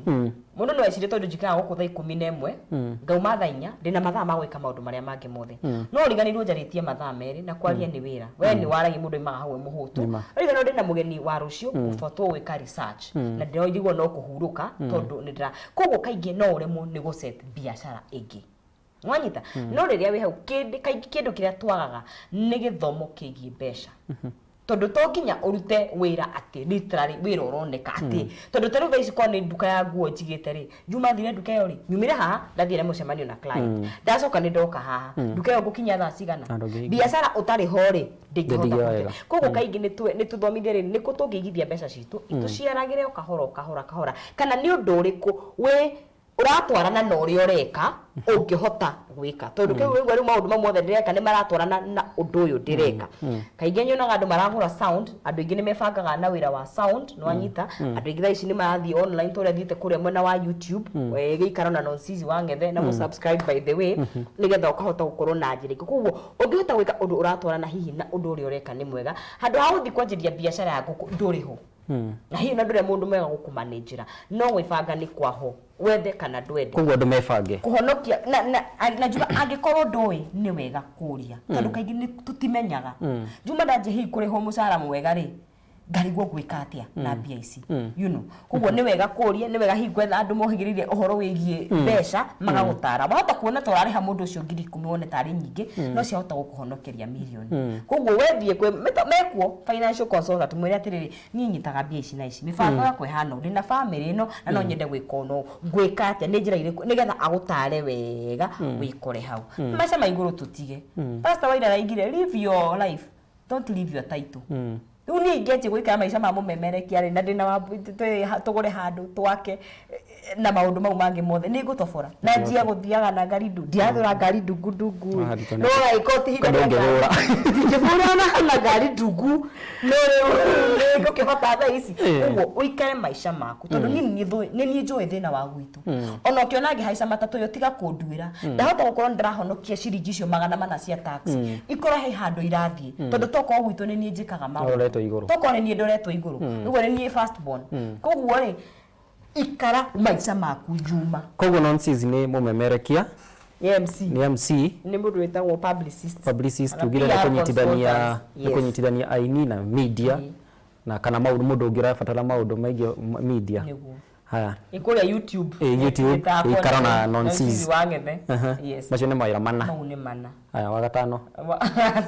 Speaker 2: Mũndũ no ecirie tondũ njikaraga gũkũ thaa 11, ngauma thaa 4, ndĩna mathaa ma gwĩka maũndũ marĩa mangĩ mothe, no ũriganĩirwo njarĩtie mathaa 2 na kwaria nĩ wĩra. We nĩ waragia, mũndũ aimaga hau e mũhũtu.
Speaker 1: Nĩma.
Speaker 2: Ũriganĩrwo ndĩna mũgeni wa rũciũ ũbatwo gwĩka research, na ndĩraigua no kũhurũka, tondũ nĩ ndĩra koguo kaingĩ no ũremwo nĩ gũset biacara ĩngĩ nwanyita. No rĩrĩa wĩ hau kaingĩ kĩndũ kĩrĩa twagaga nĩ gĩthomo kĩgiĩ mbeca, tondũ to nginya ũrute wĩra atĩ literally wĩra ũroneka atĩ, tondũ ta rĩu thaa ici korwo nĩ nduka ya nguo njigĩte rĩ, njuma thire nduka ĩyo rĩ, nyumire haha ndathire mũcemanio na client, ndacoka nĩ ndoka haha nduka ĩyo ngũkinya thaa cigana?
Speaker 1: Na ndũngĩhinga.
Speaker 2: Biacara ũtarĩ ho rĩ, ndĩngĩhota
Speaker 1: Ndĩngĩoya
Speaker 2: kũruta.
Speaker 1: wega.
Speaker 2: Koguo kaingĩ nĩ tũthomithie rĩ, nĩkũ tũngĩigithia mbeca citũ itũciaragĩre o kahora o kahora kahora, kana nĩ ũndũ ũrĩkũ wĩ ũratwarana na ũrĩa ũreka ũngĩhota gwĩka, tondũ kĩu wĩigua rĩu maũndũ mamwe mothe ndĩreka nĩ maratwarana na ũndũ ũyũ ndĩreka. Kaingĩ nyonaga andũ maragũra sound, andũ aingĩ nĩ mebangaga na wĩra wa sound, nĩ wanyita? Andũ aingĩ thaa ici nĩ marathiĩ online, ta ũrĩa thiĩte kũrĩa mwena wa YouTube, gĩikaro na Nonsizi wa Ng'ethe, na mũsubscribe by the way, nĩgetha ũkahota gũkorwo na njĩra ingĩ. Koguo ũngĩhota gwĩka ũndũ ũratwarana hihi na ũndũ ũrĩa ũreka nĩ mwega, handũ ha gũthiĩ kwanjĩrĩria biacara ya ngũkũ ndũrĩ ho. Na hihi na ndũrĩ mũndũ mwega gũkũmanĩnjĩra, no gwĩbanga nĩ kwaho, wende kana ndwende.
Speaker 1: Koguo andũ mebange.
Speaker 2: Kũhonokia na njuga angĩkorwo ndũĩ, nĩ wega kũria, tondũ kaingĩ nĩ tũtimenyaga. Juma ndanjia hihi kũrĩhwo mũcara mwega rĩ, ngarigwo gwĩka atĩa na mbia ici. Koguo nĩ wega kũria, nĩ wega hihi gwetha andũ mohĩgĩrĩire ũhoro wĩgiĩ mbeca magagũtara. Wahota kuona ta ũrarĩha mũndũ ũcio 10,000, wone tarĩ nyingĩ, no ciahota gũkũhonokeria mirioni. Koguo wethiĩ kwĩ mekuo financial consultant, mwĩre atĩrĩrĩ, niĩ nyitaga mbia ici na ici, mĩbango yakwa ĩhana ũũ, ndĩna famĩlĩ ĩno na no nyende gwĩka ũũ, ngwĩka atĩa, nĩ njĩra irĩkũ, nĩgetha agũtare wega wĩkore hau. Maica ma igũrũ tũtige. Pastor Waira araigire, "Live your life, don't live your title." Rĩu niĩ ingĩanjia gũikara maica ma mũmemerekia rĩ, na ndĩna tũgũre handũ twake na maũndũ mau mangĩ mothe, nĩ ngũtobora na njia gũthiaga na ngari ndu ndirathũra ngari ndungu ndungu.
Speaker 1: Ah, nditũ
Speaker 2: no agĩkorwo ti ihinda
Speaker 1: Kwenda
Speaker 2: rĩa ngari.
Speaker 1: ũngĩthũra.
Speaker 2: Ndingĩthũra na ngari ndungu, no rĩu nĩ ngũkĩhota thaa ici. Ũguo ũikare maica maku, tondũ niĩ nĩ niĩ njũĩ thĩna wa gwitũ. Ona ũkĩona ngĩhaica matatũ ĩyo, tiga kũnduĩra. Ndahota gũkorwo nĩ ndĩrahonokia ciringi icio 400 cia taxi, ikorwo he handũ irathiĩ, tondũ tokorwo gwitũ nĩ niĩ njĩkaga maũndũ.
Speaker 1: Ũroretwo igũrũ.
Speaker 2: Tokorwo nĩ niĩ ndoretwo igũrũ, ũguo nĩ niĩ first born. Koguo rĩ, ikara maica maku, Juma.
Speaker 1: Koguo Nonsizi nĩ mũmemerekia.
Speaker 2: Nĩ MC.
Speaker 1: Nĩ MC.
Speaker 2: Nĩ mũndũ wĩtagwo publicist.
Speaker 1: Publicist.
Speaker 2: Kana
Speaker 1: Tugire nĩ
Speaker 2: PR
Speaker 1: kũnyitithania
Speaker 2: consultant.
Speaker 1: nĩ kũnyitithania aini na media na kana maũndũ mũndũ ũngĩ ũrabatara maũndũ megiĩ media.
Speaker 2: Nĩguo.
Speaker 1: Haya.
Speaker 2: Nĩ kũrĩa YouTube.
Speaker 1: YouTube,
Speaker 2: Ĩtagwo
Speaker 1: ĩikaro na Nonsizi.
Speaker 2: Wa Ng'ethe. Yes.
Speaker 1: Macio nĩ mawĩra mana.
Speaker 2: Mau nĩ mana.
Speaker 1: Haya, wa gatano.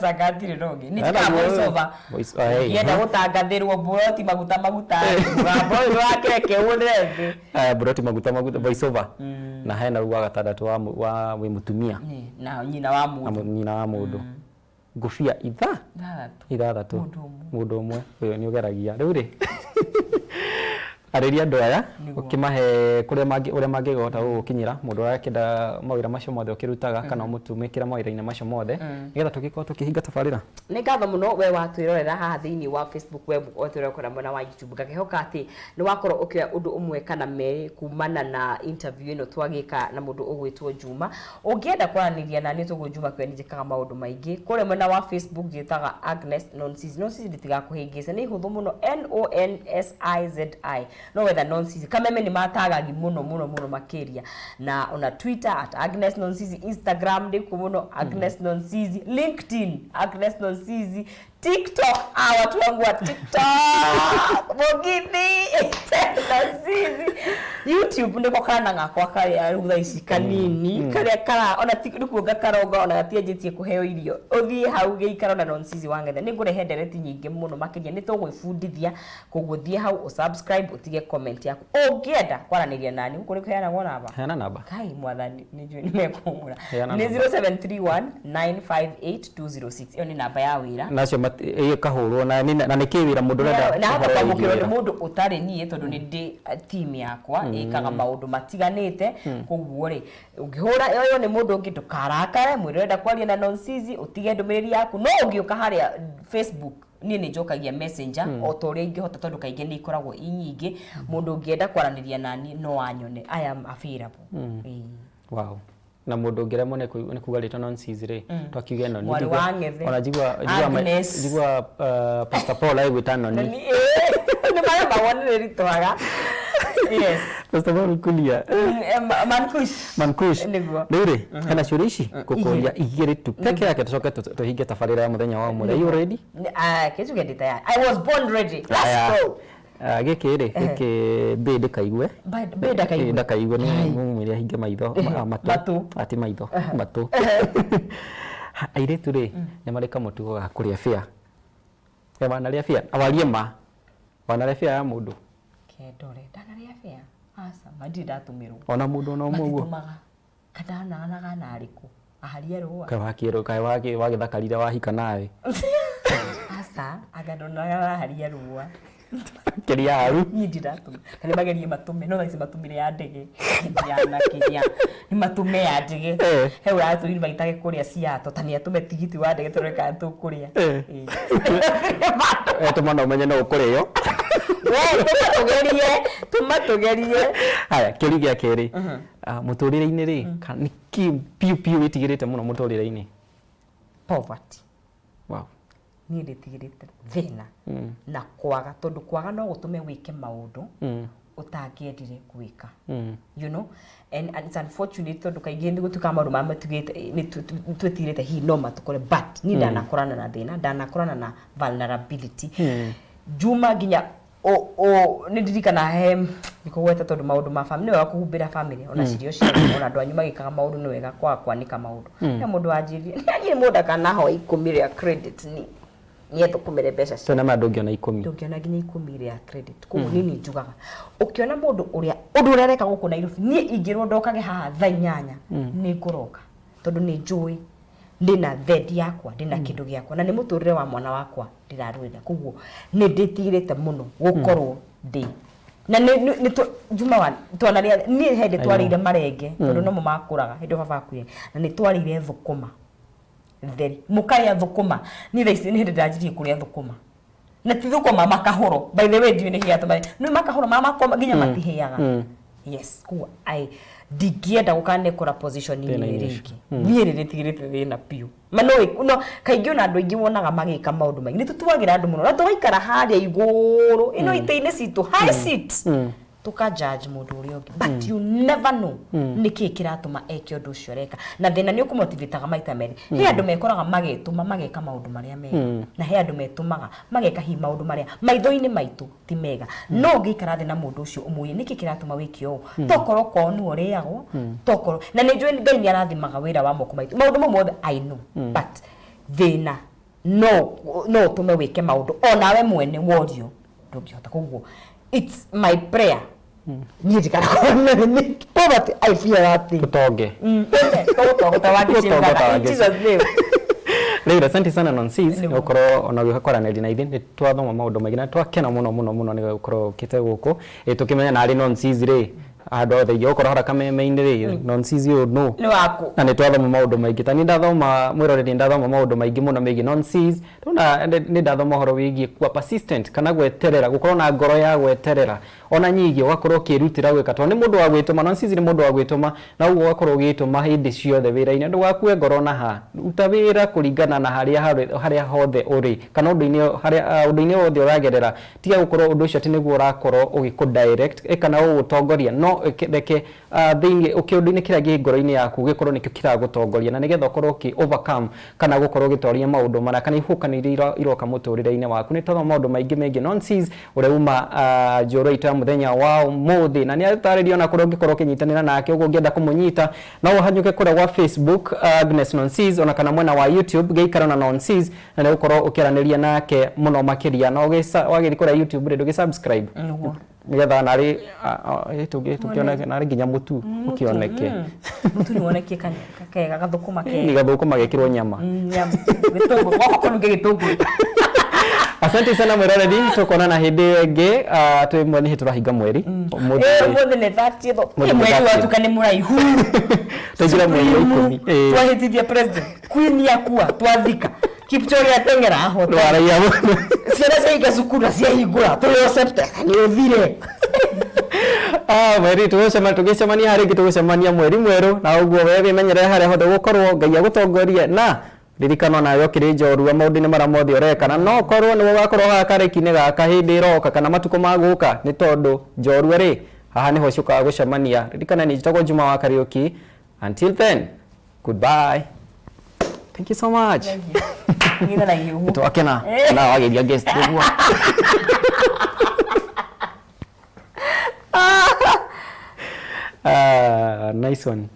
Speaker 2: Canga, ndirĩ na ũngĩ, nĩ
Speaker 1: Ena
Speaker 2: njĩkaga voice over.
Speaker 1: Hey,
Speaker 2: Ũngĩenda gũtangathĩrwo mburoti maguta maguta, mũgambo ũyũ wa keke ũre thĩ.
Speaker 1: Haya, buroti maguta maguta, voice over. Na hena rĩu wa gatandatũ wa wĩ mũtumia.
Speaker 2: Nĩ, na nyina wa
Speaker 1: na
Speaker 2: mũndũ.
Speaker 1: Nyina wa mũndũ, ngũbia itha
Speaker 2: 6.
Speaker 1: 6.
Speaker 2: Mũndũ ũmwe.
Speaker 1: Mũndũ ũmwe ũyũ nĩ ũgeragia rĩu rĩ, arĩria andũ aya. Ũkĩmahe kũrĩa ũrĩa mangĩhota gũgũkinyĩra, mũndũ ũrĩa akĩenda mawĩra macio mothe ũkĩrutaga, kana ũmũtũmĩkĩra mawĩra-inĩ macio mothe, nĩgetha tũgĩkorwo tũkĩhinga tabarĩra.
Speaker 2: Nĩ ngatho mũno we watwĩrorera haha thĩinĩ wa Facebook, we watwĩrorera kũrĩa mwena wa YouTube. Ngakĩhoka atĩ nĩ wakorwo ũkĩoya ũndũ ũmwe kana merĩ kumana na interview ĩno twagĩka na mũndũ ũgwĩtwo Juma. Ũngĩenda kwaranĩria na niĩ, tũguo Juma kĩo, njĩkaga maũndũ maingĩ kũrĩa mwena wa Facebook, njĩtaga Agnes Nonsizi. Nonsizi nditigakũhĩngĩce, nĩ ihũthũ mũno, Nonsizi, no wetha Nonsizi kameme nĩ matagagi mũno mũno mũno makĩria. Na ona Twitter @AgnesNonsizi, Instagram ndĩkuo mũno, Agnes Nonsizi, LinkedIn Agnes Nonsizi, TikTok, ah, watu wangu wa TikTok, Mugithi Nonsizi, YouTube nĩko kana gakwa karĩa rĩu thaa ici kanini karĩa kara ona ti nĩ kuonga karonga, ona gatianjĩtie kũheo irio. Ũthiĩ hau gĩikaro na Nonsizi wa Ng'ethe, nĩ ngũrehe ndereti nyingĩ mũno makĩria, nĩ tũgwĩbundithia. Koguo thiĩ hau ũsubscribe, ũtige comment yaku. Ũngĩenda kwaranĩria nani, gũkũ nĩ kũheanagwo namba.
Speaker 1: Heana namba.
Speaker 2: Kai mwathani, nĩ njũĩ nĩ mekũhũra.
Speaker 1: Heana
Speaker 2: Nĩ
Speaker 1: namba.
Speaker 2: 0731 958 206. Ĩyo nĩ namba ya wĩra.
Speaker 1: Nacio ĩyo ĩkahũrwo na nĩ kĩ wĩra mũndũ ũrenda
Speaker 2: Na hata
Speaker 1: ũhoro wĩgiĩ
Speaker 2: kwamũkĩrwo nĩ
Speaker 1: wĩra.
Speaker 2: Mũndũ ũtarĩ niĩ, tondũ nĩ ndĩ team yakwa ĩkaga maũndũ matiganĩte. Koguo rĩ, ũngĩhũra ĩyo nĩ mũndũ ũngĩ, ndũkarakare. Mwĩre ũrenda kwaria na Nonsizi, ũtige ndũmĩrĩri yaku. No ũngĩũka harĩa Facebook, niĩ nĩ njokagia messenger o ta ũrĩa ingĩhota, tondũ kaingĩ nĩ ikoragwo i nyingĩ. Mũndũ ũngĩenda kwaranĩria nani no anyone, I am available. Ĩĩ.
Speaker 1: Wow. Na mũndũ ũngĩremwo nĩ kuga rĩtwa Nonsizi rĩ, twakiuge Noni.
Speaker 2: Mwarĩ wa Ng'ethe.
Speaker 1: Ona njigua
Speaker 2: Agnes.
Speaker 1: Njigua Pastor Paul agĩgwĩta Noni.
Speaker 2: Noni, ĩĩ, nĩ maremagwo nĩ rĩritwaga, yes.
Speaker 1: Pastor Paul Kulia.
Speaker 2: Mankush.
Speaker 1: Mankush.
Speaker 2: Nĩguo.
Speaker 1: Rĩu rĩ, hena ciũria ici ngũkũria igĩrĩ tu peke yake, tũcoke tũhinge tabarĩra ya mũthenya wa ũmũthĩ. Are you ready?
Speaker 2: Ah, kĩnjuge ndĩ tayari. I was born ready. Let's
Speaker 1: Aya.
Speaker 2: go.
Speaker 1: Ah, gĩkĩ rĩ, gĩkĩ mbĩ ndĩkaigue.
Speaker 2: Mbĩ ndakaigue.
Speaker 1: Ĩ, ndakaigue, nĩ mũmwĩre ahinge maitho, matũ.
Speaker 2: Matũ.
Speaker 1: Ati maitho, matũ. Airĩtu rĩ, nĩ marĩ kamũtugo ga kũrĩa bĩa. We wanarĩa bĩa? Warie ma, wanarĩa bĩa ya mũndũ?
Speaker 2: Kendore, ndanarĩa bĩa? Aca, ma ndirĩ ndatũmĩrwo.
Speaker 1: Ona mũndũ ona ũmwe ũguo?
Speaker 2: Matitũmaga. Kandananaga narĩkũ aharia rũa.
Speaker 1: Kaĩ wakĩrwo, kaĩ wagĩthakarire wahika nawe?
Speaker 2: Aca, anga ndonaga aharia rũa.
Speaker 1: Kĩria haru.
Speaker 2: Niĩ ndiratũma, kana magerie matũme, no thaa ici matũmire ya ndege ndianakĩria, nĩ matũme ya ndege. He ũratũ invite kũrĩa Seattle, ta nĩ atũme tigiti wa ndege tũrore kana tũkũrĩa. Ĩĩ.
Speaker 1: Tũma na ũmenye no ũkũrĩo.
Speaker 2: We tũma tũgerie, tũma tũgerie.
Speaker 1: Haya, kĩũria gĩa kerĩ. Ah, mũtũrĩre-inĩ rĩ, nĩ kĩ piũ piũ wĩtigĩrĩte mũno mũtũrĩre-inĩ?
Speaker 2: Poverty.
Speaker 1: Wow.
Speaker 2: Niĩ ndĩtigĩrĩte thĩna na kwaga, tondũ kwaga no gũtũme wĩke maũndũ ũtangĩendire gwĩka. And it's unfortunate tondũ kaingĩ nĩ gũtuĩkaga maũndũ marĩa matugĩte nĩ twĩtigĩrĩte hihi no matũkore, but niĩ ndanakorana na thĩna, ndanakorana na vulnerability. Juma, nginya nĩ ndirikana he ndikũgweta tondũ maũndũ ma family nĩ wega kũhumbĩra family ona cirio cianyu, ona andũ anyu magĩkaga maũndũ nĩ wega kwaga kwanĩka maũndũ. He mũndũ wanjĩrire nĩ niĩ mũndũ akanahoya 10 rĩa credit ni niethũkũmĩre mbeca cia
Speaker 1: Tena ma ndũngĩona 10.
Speaker 2: Ndũngĩona nginya 10 rĩa credit. Koguo niĩ njugaga ũkĩona mũndũ ũrĩa ũndũ ũrĩa areka gũkũ Nairobi, niĩ ingĩrwo ndokage haha thaa 8 nĩ ngũroka, tondũ nĩ njũĩ ndĩna thendi yakwa, ndĩna kĩndũ gĩakwa, na nĩ mũtũrĩre wa mwana wakwa ndĩrarũĩra. Koguo nĩ ndĩtigĩrĩte mũno gũkorwo ndĩ na nĩ Juma wa twanarĩa. Niĩ hĩndĩ twarĩire marenge, tondũ nomo makũraga hĩndĩ ĩyo baba akuire, na nĩ twarĩire thũkũma theri, mũkarĩa thũkũma. Niĩ thaa ici nĩ hĩndĩ ndanjirie kũrĩa thũkũma, na ti thũkũma makahũro, by the way, ndiũĩ nĩkĩ gĩatũma nĩ makahũro ma makoma nginya matihĩaga. Yes, koguo I ndingĩenda gũkanekora position-inĩ
Speaker 1: Thĩna-inĩ
Speaker 2: rĩngĩ. Niĩ nĩ ndĩtigĩrĩte thĩna biũ. Ma no no kaingĩ ona andũ aingĩ wonaga magĩka maũndũ maingĩ, nĩ tũtuagĩra andũ mũno na tũgaikara harĩa igũrũ ĩno itĩ-inĩ citũ, high seat, tũka judge mũndũ ũrĩa ũngĩ, but you never know nĩkĩ kĩratũma eke ũndũ ũcio areka. Na thĩna nĩ ũkũmotivataga maita merĩ. He andũ mekoraga magetũma mageka maũndũ marĩa mega, na he andũ metũmaga mageka hihi maũndũ marĩa maitho-inĩ maitũ ti mega. No ũngĩikara thĩ na mũndũ ũcio ũmũrie nĩkĩ kĩratũma wĩke ũũ, tokorwo kwao nĩwe ũrĩagwo, tokorwo na nĩ njũĩ Ngai nĩ arathimaga wĩra wa moko maitũ, maũndũ mau mothe I know, but thĩna no ũtũme wĩke maũndũ onawe mwene worio ndũngĩhota. Koguo it's my prayer niĩ ndikanakorwo nĩ poverty. I fear that thing.
Speaker 1: Tũtonge.
Speaker 2: Tũgũtonga wa
Speaker 1: Gũtonga ta
Speaker 2: In Jesus' name.
Speaker 1: Rĩu asante sana, Nonsis,
Speaker 2: Nĩguo.
Speaker 1: nĩ gũkorwo ona ũgĩũka kwaranĩria na ithuĩ. Nĩ twathoma maũndũ maingĩ na twakena mũno mũno mũno nĩ gũkorwo ũkĩte gũkũ. Tũkĩmenya narĩ Nonsis rĩ, handũ hothe ingĩgũkorwo harĩa kameme-inĩ rĩ, Nonsis ũyũ no
Speaker 2: Nĩ waku.
Speaker 1: Na nĩ twathoma maũndũ maingĩ. Ta niĩ ndathoma, mwĩroreri, ndathoma maũndũ maingĩ mũno megiĩ Nonsis. Ndona nĩ ndathoma ũhoro wĩgiĩ kuwa persistent kana gweterera, gũkorwo na ngoro ya gweterera, ona nyingĩ ũgakorwo ũkĩrutĩra gwĩka, tondũ nĩ mũndũ wa gwĩtũma. Nonsis nĩ mũndũ wa gwĩtũma, na ũguo ũgakorwo ũgĩtũma hĩndĩ ciothe wĩra-inĩ. Ndũgakue ngoro na ha ruta wĩra kũringana na harĩa hothe ũrĩ kana ũndũ-inĩ harĩa ũndũ-inĩ wothe ũragerera. Tiga gũkorwo ũndũ ũcio atĩ nĩguo ũrakorwo ũgĩkũ direct kana ũgũtongoria, no reke thĩinĩ kĩũndũ-inĩ kĩrĩa kĩ ngoro-inĩ yaku gĩkorwo nĩkĩo kĩragũtongoria, na nĩgetha ũkorwo ũkĩ overcome kana gũkorwo ũgĩtoria maũndũ marĩa kana ihuhũkanio iria iroka mũtũrĩre-inĩ waku. Nĩ twathoma maũndũ maingĩ megiĩ Nonsis ũrĩa uma njũrua itũ ya mũthenya wa ũmũthĩ, na nĩ atarĩria ona kũrĩa ũngĩkorwo ũkĩnyitanĩra nake. Ũguo ũngĩenda kũmũnyita no ũhanyũke kũrĩa gwa Facebook, Agnes Nonsis, ona kana mwena wa YouTube gĩikaro na Nonsis, na nĩ ũgũkorwo ũkĩaranĩria nake mũno makĩria. Na wagĩthiĩ kũrĩa YouTube rĩ, ndũgĩ subscribe
Speaker 2: Nĩguo.
Speaker 1: Nĩgetha narĩ tũkĩoneke narĩ nginya mũtu ũkĩoneke.
Speaker 2: Mũtu nĩ wonekie kega gathũkũma
Speaker 1: Nĩ
Speaker 2: kega.
Speaker 1: Gathũkũma gekĩrwo nyama.
Speaker 2: Nyama. Gĩtũngũrũ. Goko kũnunge gĩtũngũrũ.
Speaker 1: Asante sana mwĩroreri, tũkonana hĩndĩ ĩyo ĩngĩ. Twĩ mwene tũrahinga mweri ũmũthĩ.
Speaker 2: Ũmũthĩ nĩ 30th.
Speaker 1: Ũmũthĩ nĩ
Speaker 2: Mweri
Speaker 1: 30th.
Speaker 2: watuka nĩ mũraihu.
Speaker 1: Twaingĩra mweri wa 10.
Speaker 2: Twahĩtithia president. Queen yakua twathika. Kipchoge ateng'era ahota.
Speaker 1: Ndwaraia mũno.
Speaker 2: Ciana ciahinga cukuru na ciahingũra tũrĩ o September nĩ ũthire.
Speaker 1: Mweri tũgĩcemania harĩa ĩngĩ, tũgũcemania mweri mwerũ, na ũguo we wĩmenyerere harĩa hothe ũgũkorwo. Ngai agũtongorie, na ririkana onawe ũkĩrĩ njorua maũndũ-inĩ marĩa mothe ũreka, na no ũkorwo nĩwe ũgakorwo haha kareki-inĩ gaka hĩndĩ ĩroka kana matukũ ma gũka, nĩ tondũ njorua rĩ haha nĩho ciũkaga gũcemania. Ririkana nĩ njĩtagwo Juma wa Kariũki. Until then, goodbye. Thank you so much.
Speaker 2: Ng'itha na ihiũhu.
Speaker 1: Twakena na wageria guest ũguo. Ah, nice one.